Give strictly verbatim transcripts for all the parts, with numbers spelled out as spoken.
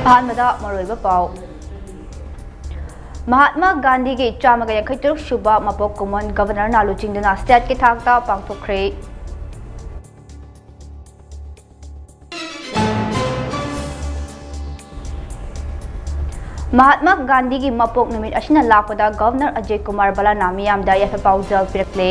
ꯑꯍꯥꯟꯕꯗ ꯃꯔꯨꯑꯣꯏꯕ ꯄꯥꯎ꯫ ꯃꯍꯥꯠꯃꯥ ꯒꯥꯟꯙꯤꯒꯤ ꯆꯥꯝꯃꯒ ꯌꯥꯡꯈꯩ ꯇꯔꯨꯛ ꯁꯨꯕ ꯃꯄꯣꯛ ꯀꯨꯝꯑꯣꯟ ꯒꯕꯔꯅꯔꯅ ꯂꯨꯆꯤꯡꯗꯨꯅ ꯁ꯭ꯇꯦꯠꯀꯤ ꯊꯥꯛꯇ ꯄꯥꯡꯊꯣꯛꯈ꯭ꯔꯦ꯫ ꯃꯍꯥꯠꯃꯥ ꯒꯥꯟꯙꯤꯒꯤ ꯃꯄꯣꯛ ꯅꯨꯃꯤꯠ ꯑꯁꯤꯅ ꯂꯥꯛꯄꯗ ꯒꯕꯔꯅꯔ ꯑꯖꯌ ꯀꯨꯃꯥꯔ ꯕꯂꯥꯅ ꯃꯤꯌꯥꯝꯗ ꯌꯥꯏꯐ ꯄꯥꯎꯖꯦꯜ ꯄꯤꯔꯛꯂꯦ꯫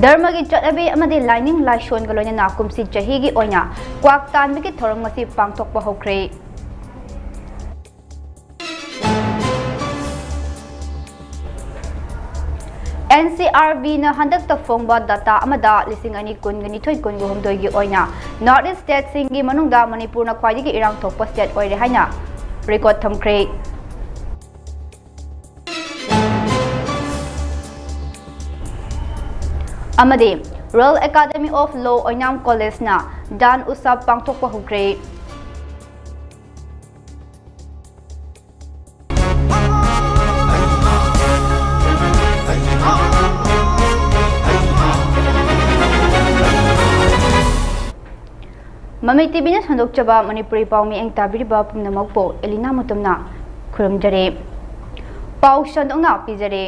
ꯙꯔꯃꯒꯤ ꯆꯠꯅꯕꯤ ꯑꯃꯗꯤ ꯂꯥꯏꯅꯤꯡ ꯂꯥꯏꯁꯣꯟꯒ ꯂꯣꯏꯅꯅ ꯀꯨꯝꯁꯤ ꯆꯍꯤꯒꯤ ꯑꯣꯏꯅ ꯀ꯭ꯋꯥꯛ ꯇꯥꯟꯕꯒꯤ ꯊꯧꯔꯝ ꯉꯁꯤ ꯄꯥꯡꯊꯣꯛꯄ ꯍꯧꯈ꯭ꯔꯦ꯫ ꯑꯦꯟ ꯁꯤ ꯑꯥꯔ ꯕꯤꯅ ꯍꯟꯗꯛꯇ ꯐꯣꯡꯕ ꯗꯥꯇꯥ ꯑꯃꯗ ꯂꯤꯁꯤꯡ ꯑꯅꯤ ꯀꯨꯟꯒ ꯅꯤꯊꯣꯏ ꯀꯨꯟꯒ ꯍꯨꯝꯗꯣꯏꯒꯤ ꯑꯣꯏꯅ ꯅꯣꯔꯠ ꯏꯁ ꯁ꯭ꯇꯦꯠꯁꯤꯡꯒꯤ ꯃꯅꯨꯡꯗ ꯃꯅꯤꯄꯨꯔꯅ ꯈ꯭ꯋꯥꯏꯗꯒꯤ ꯏꯔꯥꯡ ꯊꯣꯛꯄ ꯁ꯭ꯇꯦꯠ ꯑꯣꯏꯔꯦ ꯍꯥꯏꯅ ꯔꯦꯀꯣꯔꯗ ꯊꯝꯈ꯭ꯔꯦ꯫ ꯑꯃꯗꯤ ꯔꯣꯌꯦꯜ ꯑꯦꯀꯥꯗꯃꯤ ꯑꯣꯐ ꯂꯣ ꯑꯣꯏꯅꯥꯝ ꯀꯣꯂꯦꯖꯅ ꯗꯥꯟ ꯎꯠꯁꯕ ꯄꯥꯡꯊꯣꯛꯄ ꯍꯧꯈ꯭ꯔꯦ꯫ ꯃꯃꯩ ꯇꯤꯚꯤꯅ ꯁꯟꯗꯣꯛꯆꯕ ꯃꯅꯤꯄꯨꯔꯤ ꯄꯥꯎ ꯃꯤꯠꯌꯦꯡ ꯇꯥꯕꯤꯔꯤꯕ ꯄꯨꯝꯅꯃꯛꯄꯨ ꯑꯦꯂꯤꯅꯥ ꯃꯨꯇꯨꯝꯅ ꯈꯨꯔꯨꯝꯖꯔꯤ꯫ ꯄꯥꯎ ꯁꯟꯗꯣꯛꯅ ꯄꯤꯖꯔꯤ꯫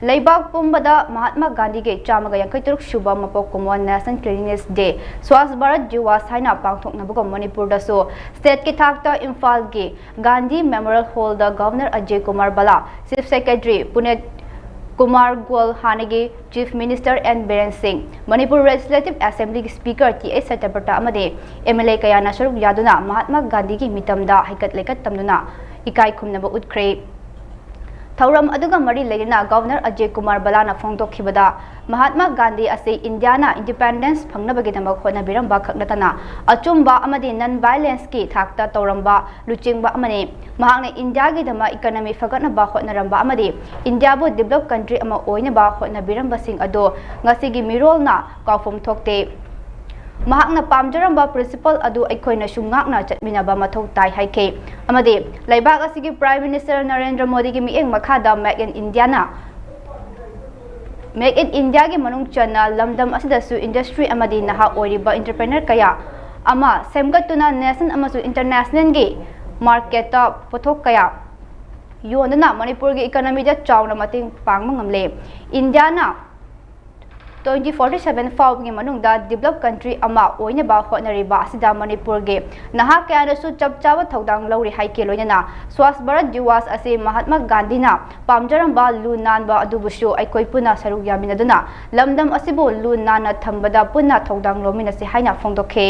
ꯂꯩꯕꯥꯛ ꯄꯨꯝꯕꯗ ꯃꯍꯥꯠꯃꯥ ꯒꯥꯟꯙꯤꯒꯤ ꯆꯥꯝꯃꯒ ꯌꯥꯡꯈꯩ ꯇꯔꯨꯛ ꯁꯨꯕ ꯃꯄꯣꯛ ꯀꯨꯝꯑꯣꯟ National Cleanliness Day, Swachh Bharat Diwas ꯍꯥꯏꯅ ꯄꯥꯡꯊꯣꯛꯅꯕꯒꯨꯝ ꯃꯅꯤꯄꯨꯔꯗꯁꯨ ꯁ꯭ꯇꯦꯠꯀꯤ ꯊꯥꯛꯇ ꯏꯝꯐꯥꯜꯒꯤ ꯒꯥꯟꯙꯤ ꯃꯦꯃꯣꯔꯤꯌꯦꯜ ꯍꯣꯜꯗ governor Ajay Kumar Bhalla, chief secretary Puneet Kumar Goel, ꯍꯥꯟꯅꯒꯤ chief minister N Biren Singh, Manipur legislative ꯑꯦꯁꯦꯝꯕ꯭ꯂꯤꯒꯤ ꯁ꯭ꯄꯤꯀꯔ ꯇꯤ ꯑꯩꯆ ꯁꯇ꯭ꯌꯕ꯭ꯔꯇ ꯑꯃꯗꯤ ꯑꯦꯝ ꯑꯦꯜ ꯑꯦ ꯀꯌꯥꯅ ꯁꯔꯨꯛ ꯌꯥꯗꯨꯅ ꯃꯍꯥꯠꯃꯥ ꯒꯥꯟꯙꯤꯒꯤ ꯃꯤꯇꯝꯗ ꯍꯩꯀꯠ ꯂꯩꯀꯠ ꯇꯝꯗꯨꯅ ꯏꯀꯥꯏ ꯈꯨꯝꯅꯕ ꯎꯠꯈ꯭ꯔꯦ꯫ ꯊꯧꯔꯝ ꯑꯗꯨꯒ ꯃꯔꯤ ꯂꯩꯅꯅ ꯒꯕꯔꯅꯔ ꯑꯖꯌ ꯀꯨꯃꯥꯔ ꯕꯂꯥꯅ ꯐꯣꯡꯗꯣꯛꯈꯤꯕꯗ, ꯃꯍꯥꯠꯃꯥ ꯒꯥꯟꯙꯤ ꯑꯁꯤ ꯏꯟꯗꯤꯌꯥꯅ ꯏꯟꯗꯤꯄꯦꯟꯗꯦꯟꯁ ꯐꯪꯅꯕꯒꯤꯗꯃꯛ ꯍꯣꯠꯅꯕꯤꯔꯝꯕ ꯈꯛ ꯅꯠꯇꯅ ꯑꯆꯨꯝꯕ ꯑꯃꯗꯤ ꯅꯟ ꯚꯥꯏꯂꯦꯟꯁꯀꯤ ꯊꯥꯛꯇ ꯇꯧꯔꯝꯕ ꯂꯨꯆꯤꯡꯕ ꯑꯃꯅꯤ꯫ ꯃꯍꯥꯛꯅ ꯏꯟꯗꯤꯌꯥꯒꯤꯗꯃꯛ ꯏꯀꯅꯃꯤ ꯐꯒꯠꯅꯕ ꯍꯣꯠꯅꯔꯝꯕ ꯑꯃꯗꯤ ꯏꯟꯗꯤꯌꯥꯕꯨ ꯗꯤꯕꯦꯂꯞ ꯀꯟꯇ꯭ꯔꯤ ꯑꯃ ꯑꯣꯏꯅꯕ ꯍꯣꯠꯅꯕꯤꯔꯝꯕꯁꯤꯡ ꯑꯗꯨ ꯉꯁꯤꯒꯤ ꯃꯤꯔꯣꯜꯅ ꯀꯥꯎꯐꯝ ꯊꯣꯛꯇꯦ꯫ ꯃꯍꯥꯛꯅ ꯄꯥꯝꯖꯔꯝꯕ ꯄ꯭ꯔꯤꯟꯁꯤꯄꯜ ꯑꯗꯨ ꯑꯩꯈꯣꯏꯅꯁꯨ ꯉꯥꯛꯅ ꯆꯠꯃꯤꯟꯅꯕ ꯃꯊꯧ ꯇꯥꯏ ꯍꯥꯏꯈꯤ꯫ ꯑꯃꯗꯤ ꯂꯩꯕꯥꯛ ꯑꯁꯤꯒꯤ ꯄ꯭ꯔꯥꯏꯝ ꯃꯤꯅꯤꯁꯇꯔ ꯅꯔꯦꯟꯗ꯭ꯔ ꯃꯣꯗꯤꯒꯤ ꯃꯤꯠꯌꯦꯡ ꯃꯈꯥꯗ Make in Indiaꯅ Make in Indiaꯒꯤ ꯃꯅꯨꯡ ꯆꯟꯅ ꯂꯝꯗꯝ ꯑꯁꯤꯗꯁꯨ industry ꯑꯃꯗꯤ ꯅꯍꯥ ꯑꯣꯏꯔꯤꯕ entrepreneur ꯀꯌꯥ ꯑꯃ ꯁꯦꯝꯒꯠꯇꯨꯅ national ꯑꯃꯁꯨꯡ internationalꯒꯤ marketꯇ ꯄꯣꯠꯊꯣꯛ ꯀꯌꯥ ꯌꯣꯟꯗꯨꯅ ꯃꯅꯤꯄꯨꯔꯒꯤ economyꯗ ꯆꯥꯎꯅ ꯃꯇꯦꯡ ꯄꯥꯡꯕ ꯉꯝꯂꯦ꯫ ꯏꯟꯗꯤꯌꯥꯅ twenty forty seven ꯐꯥꯎꯕꯒꯤ ꯃꯅꯨꯡꯗ developed country ꯑꯃ ꯑꯣꯏꯅꯕ ꯍꯣꯠꯅꯔꯤꯕ ꯑꯁꯤꯗ ꯃꯅꯤꯄꯨꯔꯒꯤ ꯅꯍꯥ ꯀꯌꯥꯅꯁꯨ ꯆꯞ ꯆꯥꯕ ꯊꯧꯗꯥꯡ ꯂꯧꯔꯤ ꯍꯥꯏꯈꯤ꯫ ꯂꯣꯏꯅꯅ Swachh Bharat Diwas ꯑꯁꯤ ꯃꯍꯥꯇꯃꯥ ꯒꯥꯟꯙꯤꯅ ꯄꯥꯝꯖꯔꯝꯕ ꯂꯨ ꯅꯥꯟꯕ ꯑꯗꯨꯕꯨꯁꯨ ꯑꯩꯈꯣꯏ ꯄꯨꯟꯅ ꯁꯔꯨꯛ ꯌꯥꯃꯤꯟꯅꯗꯨꯅ ꯂꯝꯗꯝ ꯑꯁꯤꯕꯨ ꯂꯨ ꯅꯥꯟꯅ ꯊꯝꯕꯗ ꯄꯨꯟꯅ ꯊꯧꯗꯥꯡ ꯂꯧꯃꯤꯟꯅꯁꯤ ꯍꯥꯏꯅ ꯐꯣꯡꯗꯣꯛꯈꯤ꯫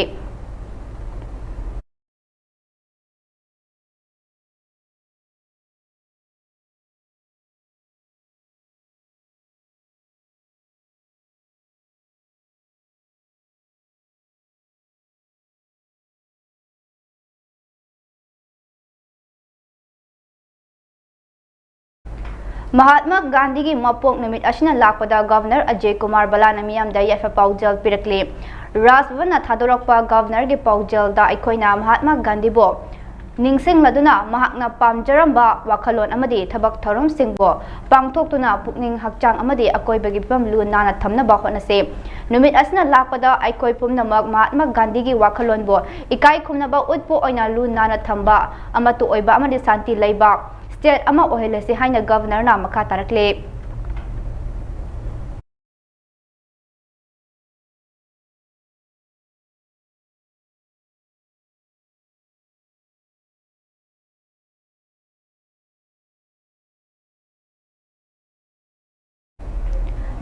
ꯃꯍꯥꯠꯃꯥ ꯒꯥꯟꯙꯤꯒꯤ ꯃꯄꯣꯛ ꯅꯨꯃꯤꯠ ꯑꯁꯤꯅ ꯂꯥꯛꯄꯗ ꯒꯕꯔꯅꯔ ꯑꯖꯦ ꯀꯨꯃꯥꯔ ꯕꯂꯥꯅ ꯃꯤꯌꯥꯝꯗ ꯌꯥꯏꯐ ꯄꯥꯎꯖꯦꯜ ꯄꯤꯔꯛꯂꯤ꯫ ꯔꯥꯖ ꯚꯕꯟꯅ ꯊꯥꯗꯣꯔꯛꯄ ꯒꯕꯔꯅꯔꯒꯤ ꯄꯥꯎꯖꯦꯜꯗ ꯑꯩꯈꯣꯏꯅ ꯃꯍꯥꯠꯃꯥ ꯒꯥꯟꯙꯤꯕꯨ ꯅꯤꯡꯁꯤꯡꯂꯗꯨꯅ ꯃꯍꯥꯛꯅ ꯄꯥꯝꯖꯔꯝꯕ ꯋꯥꯈꯜꯂꯣꯟ ꯑꯃꯗꯤ ꯊꯕꯛ ꯊꯧꯔꯝꯁꯤꯡꯕꯨ ꯄꯥꯡꯊꯣꯛꯇꯨꯅ ꯄꯨꯛꯅꯤꯡ ꯍꯛꯆꯥꯡ ꯑꯃꯗꯤ ꯑꯀꯣꯏꯕꯒꯤ ꯐꯤꯕꯝ ꯂꯨ ꯅꯥꯟꯅ ꯊꯝꯅꯕ ꯍꯣꯠꯅꯁꯤ꯫ ꯅꯨꯃꯤꯠ ꯑꯁꯤꯅ ꯂꯥꯛꯄꯗ ꯑꯩꯈꯣꯏ ꯄꯨꯝꯅꯃꯛ ꯃꯍꯥꯠꯃꯥ ꯒꯥꯟꯙꯤꯒꯤ ꯋꯥꯈꯜꯂꯣꯟꯕꯨ ꯏꯀꯥꯏ ꯈꯨꯝꯅꯕ ꯎꯠꯄ ꯑꯣꯏꯅ ꯂꯨ ꯅꯥꯟꯅ ꯊꯝꯕ, ꯑꯃꯠꯇ ꯑꯣꯏꯕ ꯑꯃꯗꯤ ꯁꯥꯟꯇꯤ ꯂꯩꯕ state ꯑꯃ ꯑꯣꯏꯍꯜꯂꯁꯤ ꯍꯥꯏꯅ ꯒꯕꯔꯅꯔꯅ ꯃꯈꯥ ꯇꯥꯔꯛꯂꯤ꯫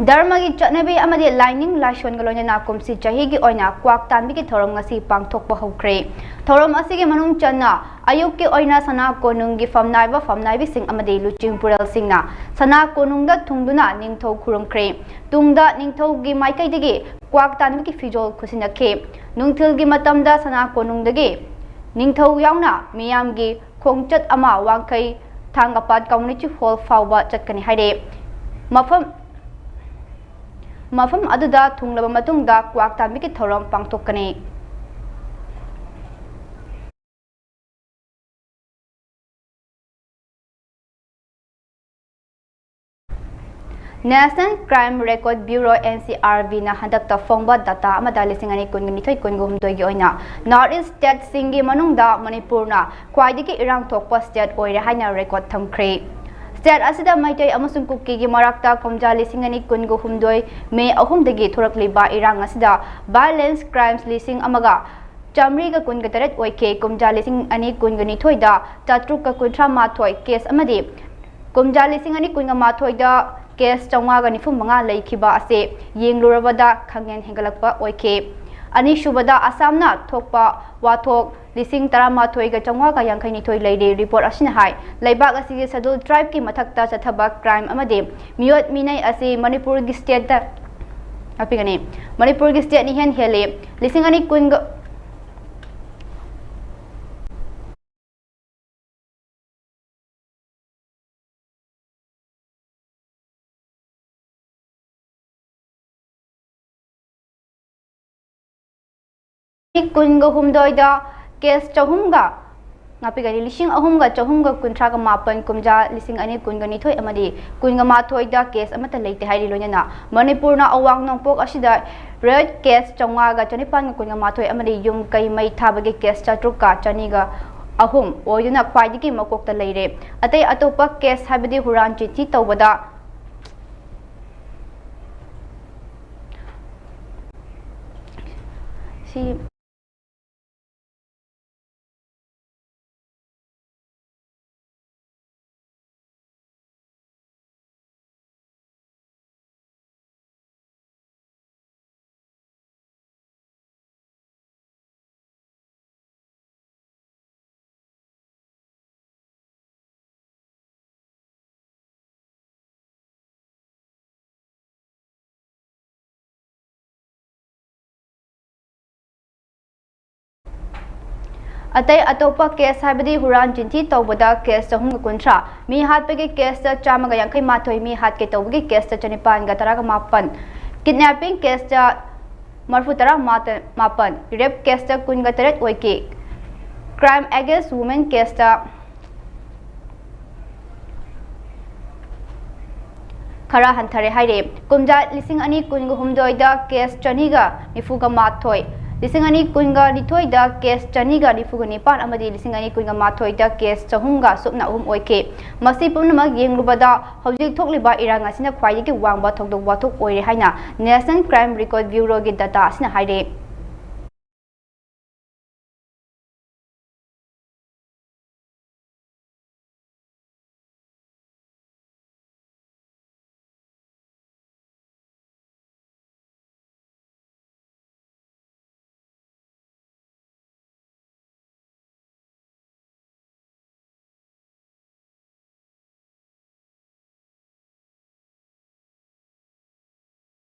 ꯙꯔꯃꯒꯤ ꯆꯠꯅꯕꯤ ꯑꯃꯗꯤ ꯂꯥꯏꯅꯤꯡ ꯂꯥꯏꯁꯣꯟꯒ ꯂꯣꯏꯅꯅ ꯀꯨꯝꯁꯤ ꯆꯍꯤꯒꯤ ꯑꯣꯏꯅ ꯀ꯭ꯋꯥꯛ ꯇꯥꯟꯕꯒꯤ ꯊꯧꯔꯝ ꯉꯁꯤ ꯄꯥꯡꯊꯣꯛꯄ ꯍꯧꯈ꯭ꯔꯦ꯫ ꯊꯧꯔꯝ ꯑꯁꯤꯒꯤ ꯃꯅꯨꯡ ꯆꯟꯅ ꯑꯌꯨꯛꯀꯤ ꯑꯣꯏꯅ ꯁꯅꯥ ꯀꯣꯅꯨꯡꯒꯤ ꯐꯝꯅꯥꯏꯕ ꯐꯝꯅꯥꯏꯕꯤꯁꯤꯡ ꯑꯃꯗꯤ ꯂꯨꯆꯤꯡ ꯄꯨꯔꯦꯜꯁꯤꯡꯅ ꯁꯅꯥ ꯀꯣꯅꯨꯡꯗ ꯊꯨꯡꯗꯨꯅ ꯅꯤꯡꯊꯧ ꯈꯨꯔꯨꯝꯈ꯭ꯔꯦ꯫ ꯇꯨꯡꯗ ꯅꯤꯡꯊꯧꯒꯤ ꯃꯥꯏꯀꯩꯗꯒꯤ ꯀ꯭ꯋꯥꯛ ꯇꯥꯟꯕꯒꯤ ꯐꯤꯖꯣꯜ ꯈꯨꯠꯁꯤꯟꯅꯈꯤ꯫ ꯅꯨꯡꯊꯤꯜꯒꯤ ꯃꯇꯝꯗ ꯁꯅꯥ ꯀꯣꯅꯨꯡꯗꯒꯤ ꯅꯤꯡꯊꯧ ꯌꯥꯎꯅ ꯃꯤꯌꯥꯝꯒꯤ ꯈꯣꯡꯆꯠ ꯑꯃ ꯋꯥꯡꯈꯩ ꯊꯥꯡꯒꯄꯥꯠ Community Hall ꯐꯥꯎꯕ ꯆꯠꯀꯅꯤ ꯍꯥꯏꯔꯦ꯫ ꯃꯐꯝ, ꯃꯐꯝ ꯑꯗꯨꯗ ꯊꯨꯡꯂꯕ ꯃꯇꯨꯡꯗ ꯀ꯭ꯋꯥꯛ ꯇꯥꯟꯕꯒꯤ ꯊꯧꯔꯝ ꯄꯥꯡꯊꯣꯛꯀꯅꯤ꯫ National Crime Record Bureau, N C R B ꯅ ꯍꯟꯗꯛꯇ ꯐꯣꯡꯕ data ꯑꯃꯗ ꯂꯤꯁꯤꯡ ꯑꯅꯤ ꯀꯨꯟꯒ ꯅꯤꯊꯣꯏ ꯀꯨꯟꯒ ꯍꯨꯝꯗꯣꯏꯒꯤ ꯑꯣꯏꯅ North East state ꯁꯤꯡꯒꯤ ꯃꯅꯨꯡꯗ ꯃꯅꯤꯄꯨꯔꯅ ꯈ꯭ꯋꯥꯏꯗꯒꯤ ꯏꯔꯥꯡ ꯊꯣꯛꯄ state ꯑꯣꯏꯔꯦ ꯍꯥꯏꯅ record ꯊꯝꯈ꯭ꯔꯦ꯫ State ꯑꯁꯤꯗ ꯃꯩꯇꯩ ꯑꯃꯁꯨꯡ ꯀꯨꯀꯤꯒꯤ ꯃꯔꯛꯇ ꯀꯨꯝꯖꯥ ꯂꯤꯁꯤꯡ ꯑꯅꯤ ꯀꯨꯟꯒ ꯍꯨꯝꯗꯣꯏ May ꯑꯍꯨꯝꯗꯒꯤ ꯊꯣꯔꯛꯂꯤꯕ ꯏꯔꯥꯡ ꯑꯁꯤꯗ violence crimes ꯂꯤꯁꯤꯡ ꯑꯃꯒ ꯆꯥꯃꯔꯤꯒ ꯀꯨꯟꯒ ꯇꯔꯦꯠ ꯑꯣꯏꯈꯤ꯫ ꯀꯨꯝꯖꯥ ꯂꯤꯁꯤꯡ ꯑꯅꯤ ꯀꯨꯟꯒ ꯅꯤꯊꯣꯏꯗ ꯆꯥꯇ꯭ꯔꯨꯛꯀ ꯀꯨꯟꯊ꯭ꯔꯥ ꯃꯥꯊꯣꯏ case ꯑꯃꯗꯤ ꯀꯨꯝꯖꯥ ꯂꯤꯁꯤꯡ ꯑꯅꯤ ꯀꯨꯟꯒ ꯃꯥꯊꯣꯏꯗ case ꯆꯥꯃꯉꯥꯒ ꯅꯤꯐꯨ ꯃꯉꯥ ꯂꯩꯈꯤꯕ ꯑꯁꯤ ꯌꯦꯡꯂꯨꯔꯕꯗ ꯈꯪꯍꯦꯟ ꯍꯦꯟꯒꯠꯂꯛꯄ ꯑꯣꯏꯈꯤ꯫ ꯑꯅꯤꯁꯨꯕꯗ ꯑꯁꯥꯝꯅ ꯊꯣꯛꯄ ꯋꯥꯊꯣꯛ ꯂꯤꯁꯤꯡ ꯇꯔꯥꯃꯥꯊꯣꯏꯒ ꯆꯥꯃꯉꯥꯒ ꯌꯥꯡꯈꯩ ꯅꯤꯊꯣꯏ ꯂꯩꯔꯤ꯫ Report ꯑꯁꯤꯅ ꯍꯥꯏ, ꯂꯩꯕꯥꯛ ꯑꯁꯤꯒꯤ Scheduled Tribe ꯀꯤ ꯃꯊꯛꯇ ꯆꯠꯊꯕ crime ꯑꯃꯗꯤ ꯃꯤꯑꯣꯠ ꯃꯤꯅꯩ ꯑꯁꯤ ꯃꯅꯤꯄꯨꯔꯒꯤ state ꯇ ꯍꯥꯞꯄꯤꯒꯅꯤ꯫ ꯃꯅꯤꯄꯨꯔꯒꯤ state ꯅ ꯏꯍꯦꯟ ꯍꯦꯜꯂꯤ꯫ ꯂꯤꯁꯤꯡ ꯑꯅꯤ ꯀꯨꯟꯒ ꯀꯨꯟꯒ ꯍꯨꯝꯗꯣꯏꯗ case ꯆꯍꯨꯝꯒ, ꯉꯥꯛꯄꯤꯒꯅꯤ, ꯂꯤꯁꯤꯡ ꯑꯍꯨꯝꯒ ꯆꯍꯨꯝꯒ ꯀꯨꯟꯊ꯭ꯔꯥꯒ ꯃꯥꯄꯟ, ꯀꯨꯝꯖꯥ ꯂꯤꯁꯤꯡ ꯑꯅꯤ ꯀꯨꯟꯒ ꯅꯤꯊꯣꯏ ꯑꯃꯗꯤ ꯀꯨꯟꯒ ꯃꯥꯊꯣꯏꯗ case ꯑꯃꯠꯇ ꯂꯩꯇꯦ ꯍꯥꯏꯔꯤ꯫ ꯂꯣꯏꯅꯅ ꯃꯅꯤꯄꯨꯔꯅ ꯑꯋꯥꯡ ꯅꯣꯡꯄꯣꯛ ꯑꯁꯤꯗ rape case ꯆꯥꯃꯉꯥꯒ ꯆꯅꯤꯄꯥꯟꯒ ꯀꯨꯟꯒ ꯃꯥꯊꯣꯏ ꯑꯃꯗꯤ ꯌꯨꯝ ꯀꯩ ꯃꯩ ꯊꯥꯕꯒꯤ case ꯆꯥꯇ꯭ꯔꯨꯛꯀ ꯆꯅꯤꯒ ꯑꯍꯨꯝ ꯑꯣꯏꯗꯨꯅ ꯈ꯭ꯋꯥꯏꯗꯒꯤ ꯃꯀꯣꯛꯇ ꯂꯩꯔꯦ꯫ ꯑꯇꯩ ꯑꯇꯣꯞꯄ case ꯍꯥꯏꯕꯗꯤ ꯍꯨꯔꯥꯟ ꯆꯤꯟꯊꯤ ꯇꯧꯕꯗ ꯁꯤ ꯑꯇꯩ ꯑꯇꯣꯞꯄ case ꯍꯥꯏꯕꯗꯤ ꯍꯨꯔꯥꯟ ꯆꯤꯟꯊꯤ ꯇꯧꯕꯗ case ꯆꯍꯨꯝꯒ ꯀꯨꯟꯊ꯭ꯔꯥ, ꯃꯤ ꯍꯥꯠꯄꯒꯤ case ꯇ ꯆꯥꯝꯃꯒ ꯌꯥꯡꯈꯩ ꯃꯥꯊꯣꯏ, ꯃꯤ ꯍꯥꯠꯀꯦ ꯇꯧꯕꯒꯤ case ꯇ ꯆꯅꯤꯄꯥꯟꯒ ꯇꯔꯥꯒ ꯃꯥꯄꯟ, kidnapping case ꯇ ꯃꯔꯐꯨ ꯇꯔꯥ ꯃꯥꯄꯟ, rape case ꯇ ꯀꯨꯟꯒ ꯇꯔꯦꯠ ꯑꯣꯏꯈꯤ꯫ Crime against women case ꯇ ꯈꯔ ꯍꯟꯊꯔꯦ ꯍꯥꯏꯔꯦ꯫ ꯀꯨꯝꯖꯥ ꯂꯤꯁꯤꯡ ꯑꯅꯤ ꯀꯨꯟꯒ ꯍꯨꯝꯗꯣꯏꯗ case ꯆꯅꯤꯒ ꯅꯤꯐꯨꯒ ꯃꯥꯊꯣꯏ, ꯂꯤꯁꯤꯡ ꯑꯅꯤ ꯀꯨꯟꯒ ꯅꯤꯊꯣꯏꯗ case ꯆꯅꯤꯒ ꯅꯤꯐꯨꯒ ꯅꯤꯄꯥꯟ ꯑꯃꯗꯤ ꯂꯤꯁꯤꯡ ꯑꯅꯤ ꯀꯨꯟꯒ ꯃꯥꯊꯣꯏꯗ case ꯆꯍꯨꯝꯒ ꯁꯨꯞꯅ ꯑꯍꯨꯝ ꯑꯣꯏꯈꯤ꯫ ꯃꯁꯤ ꯄꯨꯝꯅꯃꯛ ꯌꯦꯡꯂꯨꯕꯗ ꯍꯧꯖꯤꯛ ꯊꯣꯛꯂꯤꯕ ꯏꯔꯥꯡ ꯑꯁꯤꯅ ꯈ꯭ꯋꯥꯏꯗꯒꯤ ꯋꯥꯡꯕ ꯊꯧꯗꯣꯛ ꯋꯥꯊꯣꯛ ꯑꯣꯏꯔꯦ ꯍꯥꯏꯅ National Crime Record Bureauꯒꯤ data ꯑꯁꯤꯅ ꯍꯥꯏꯔꯦ꯫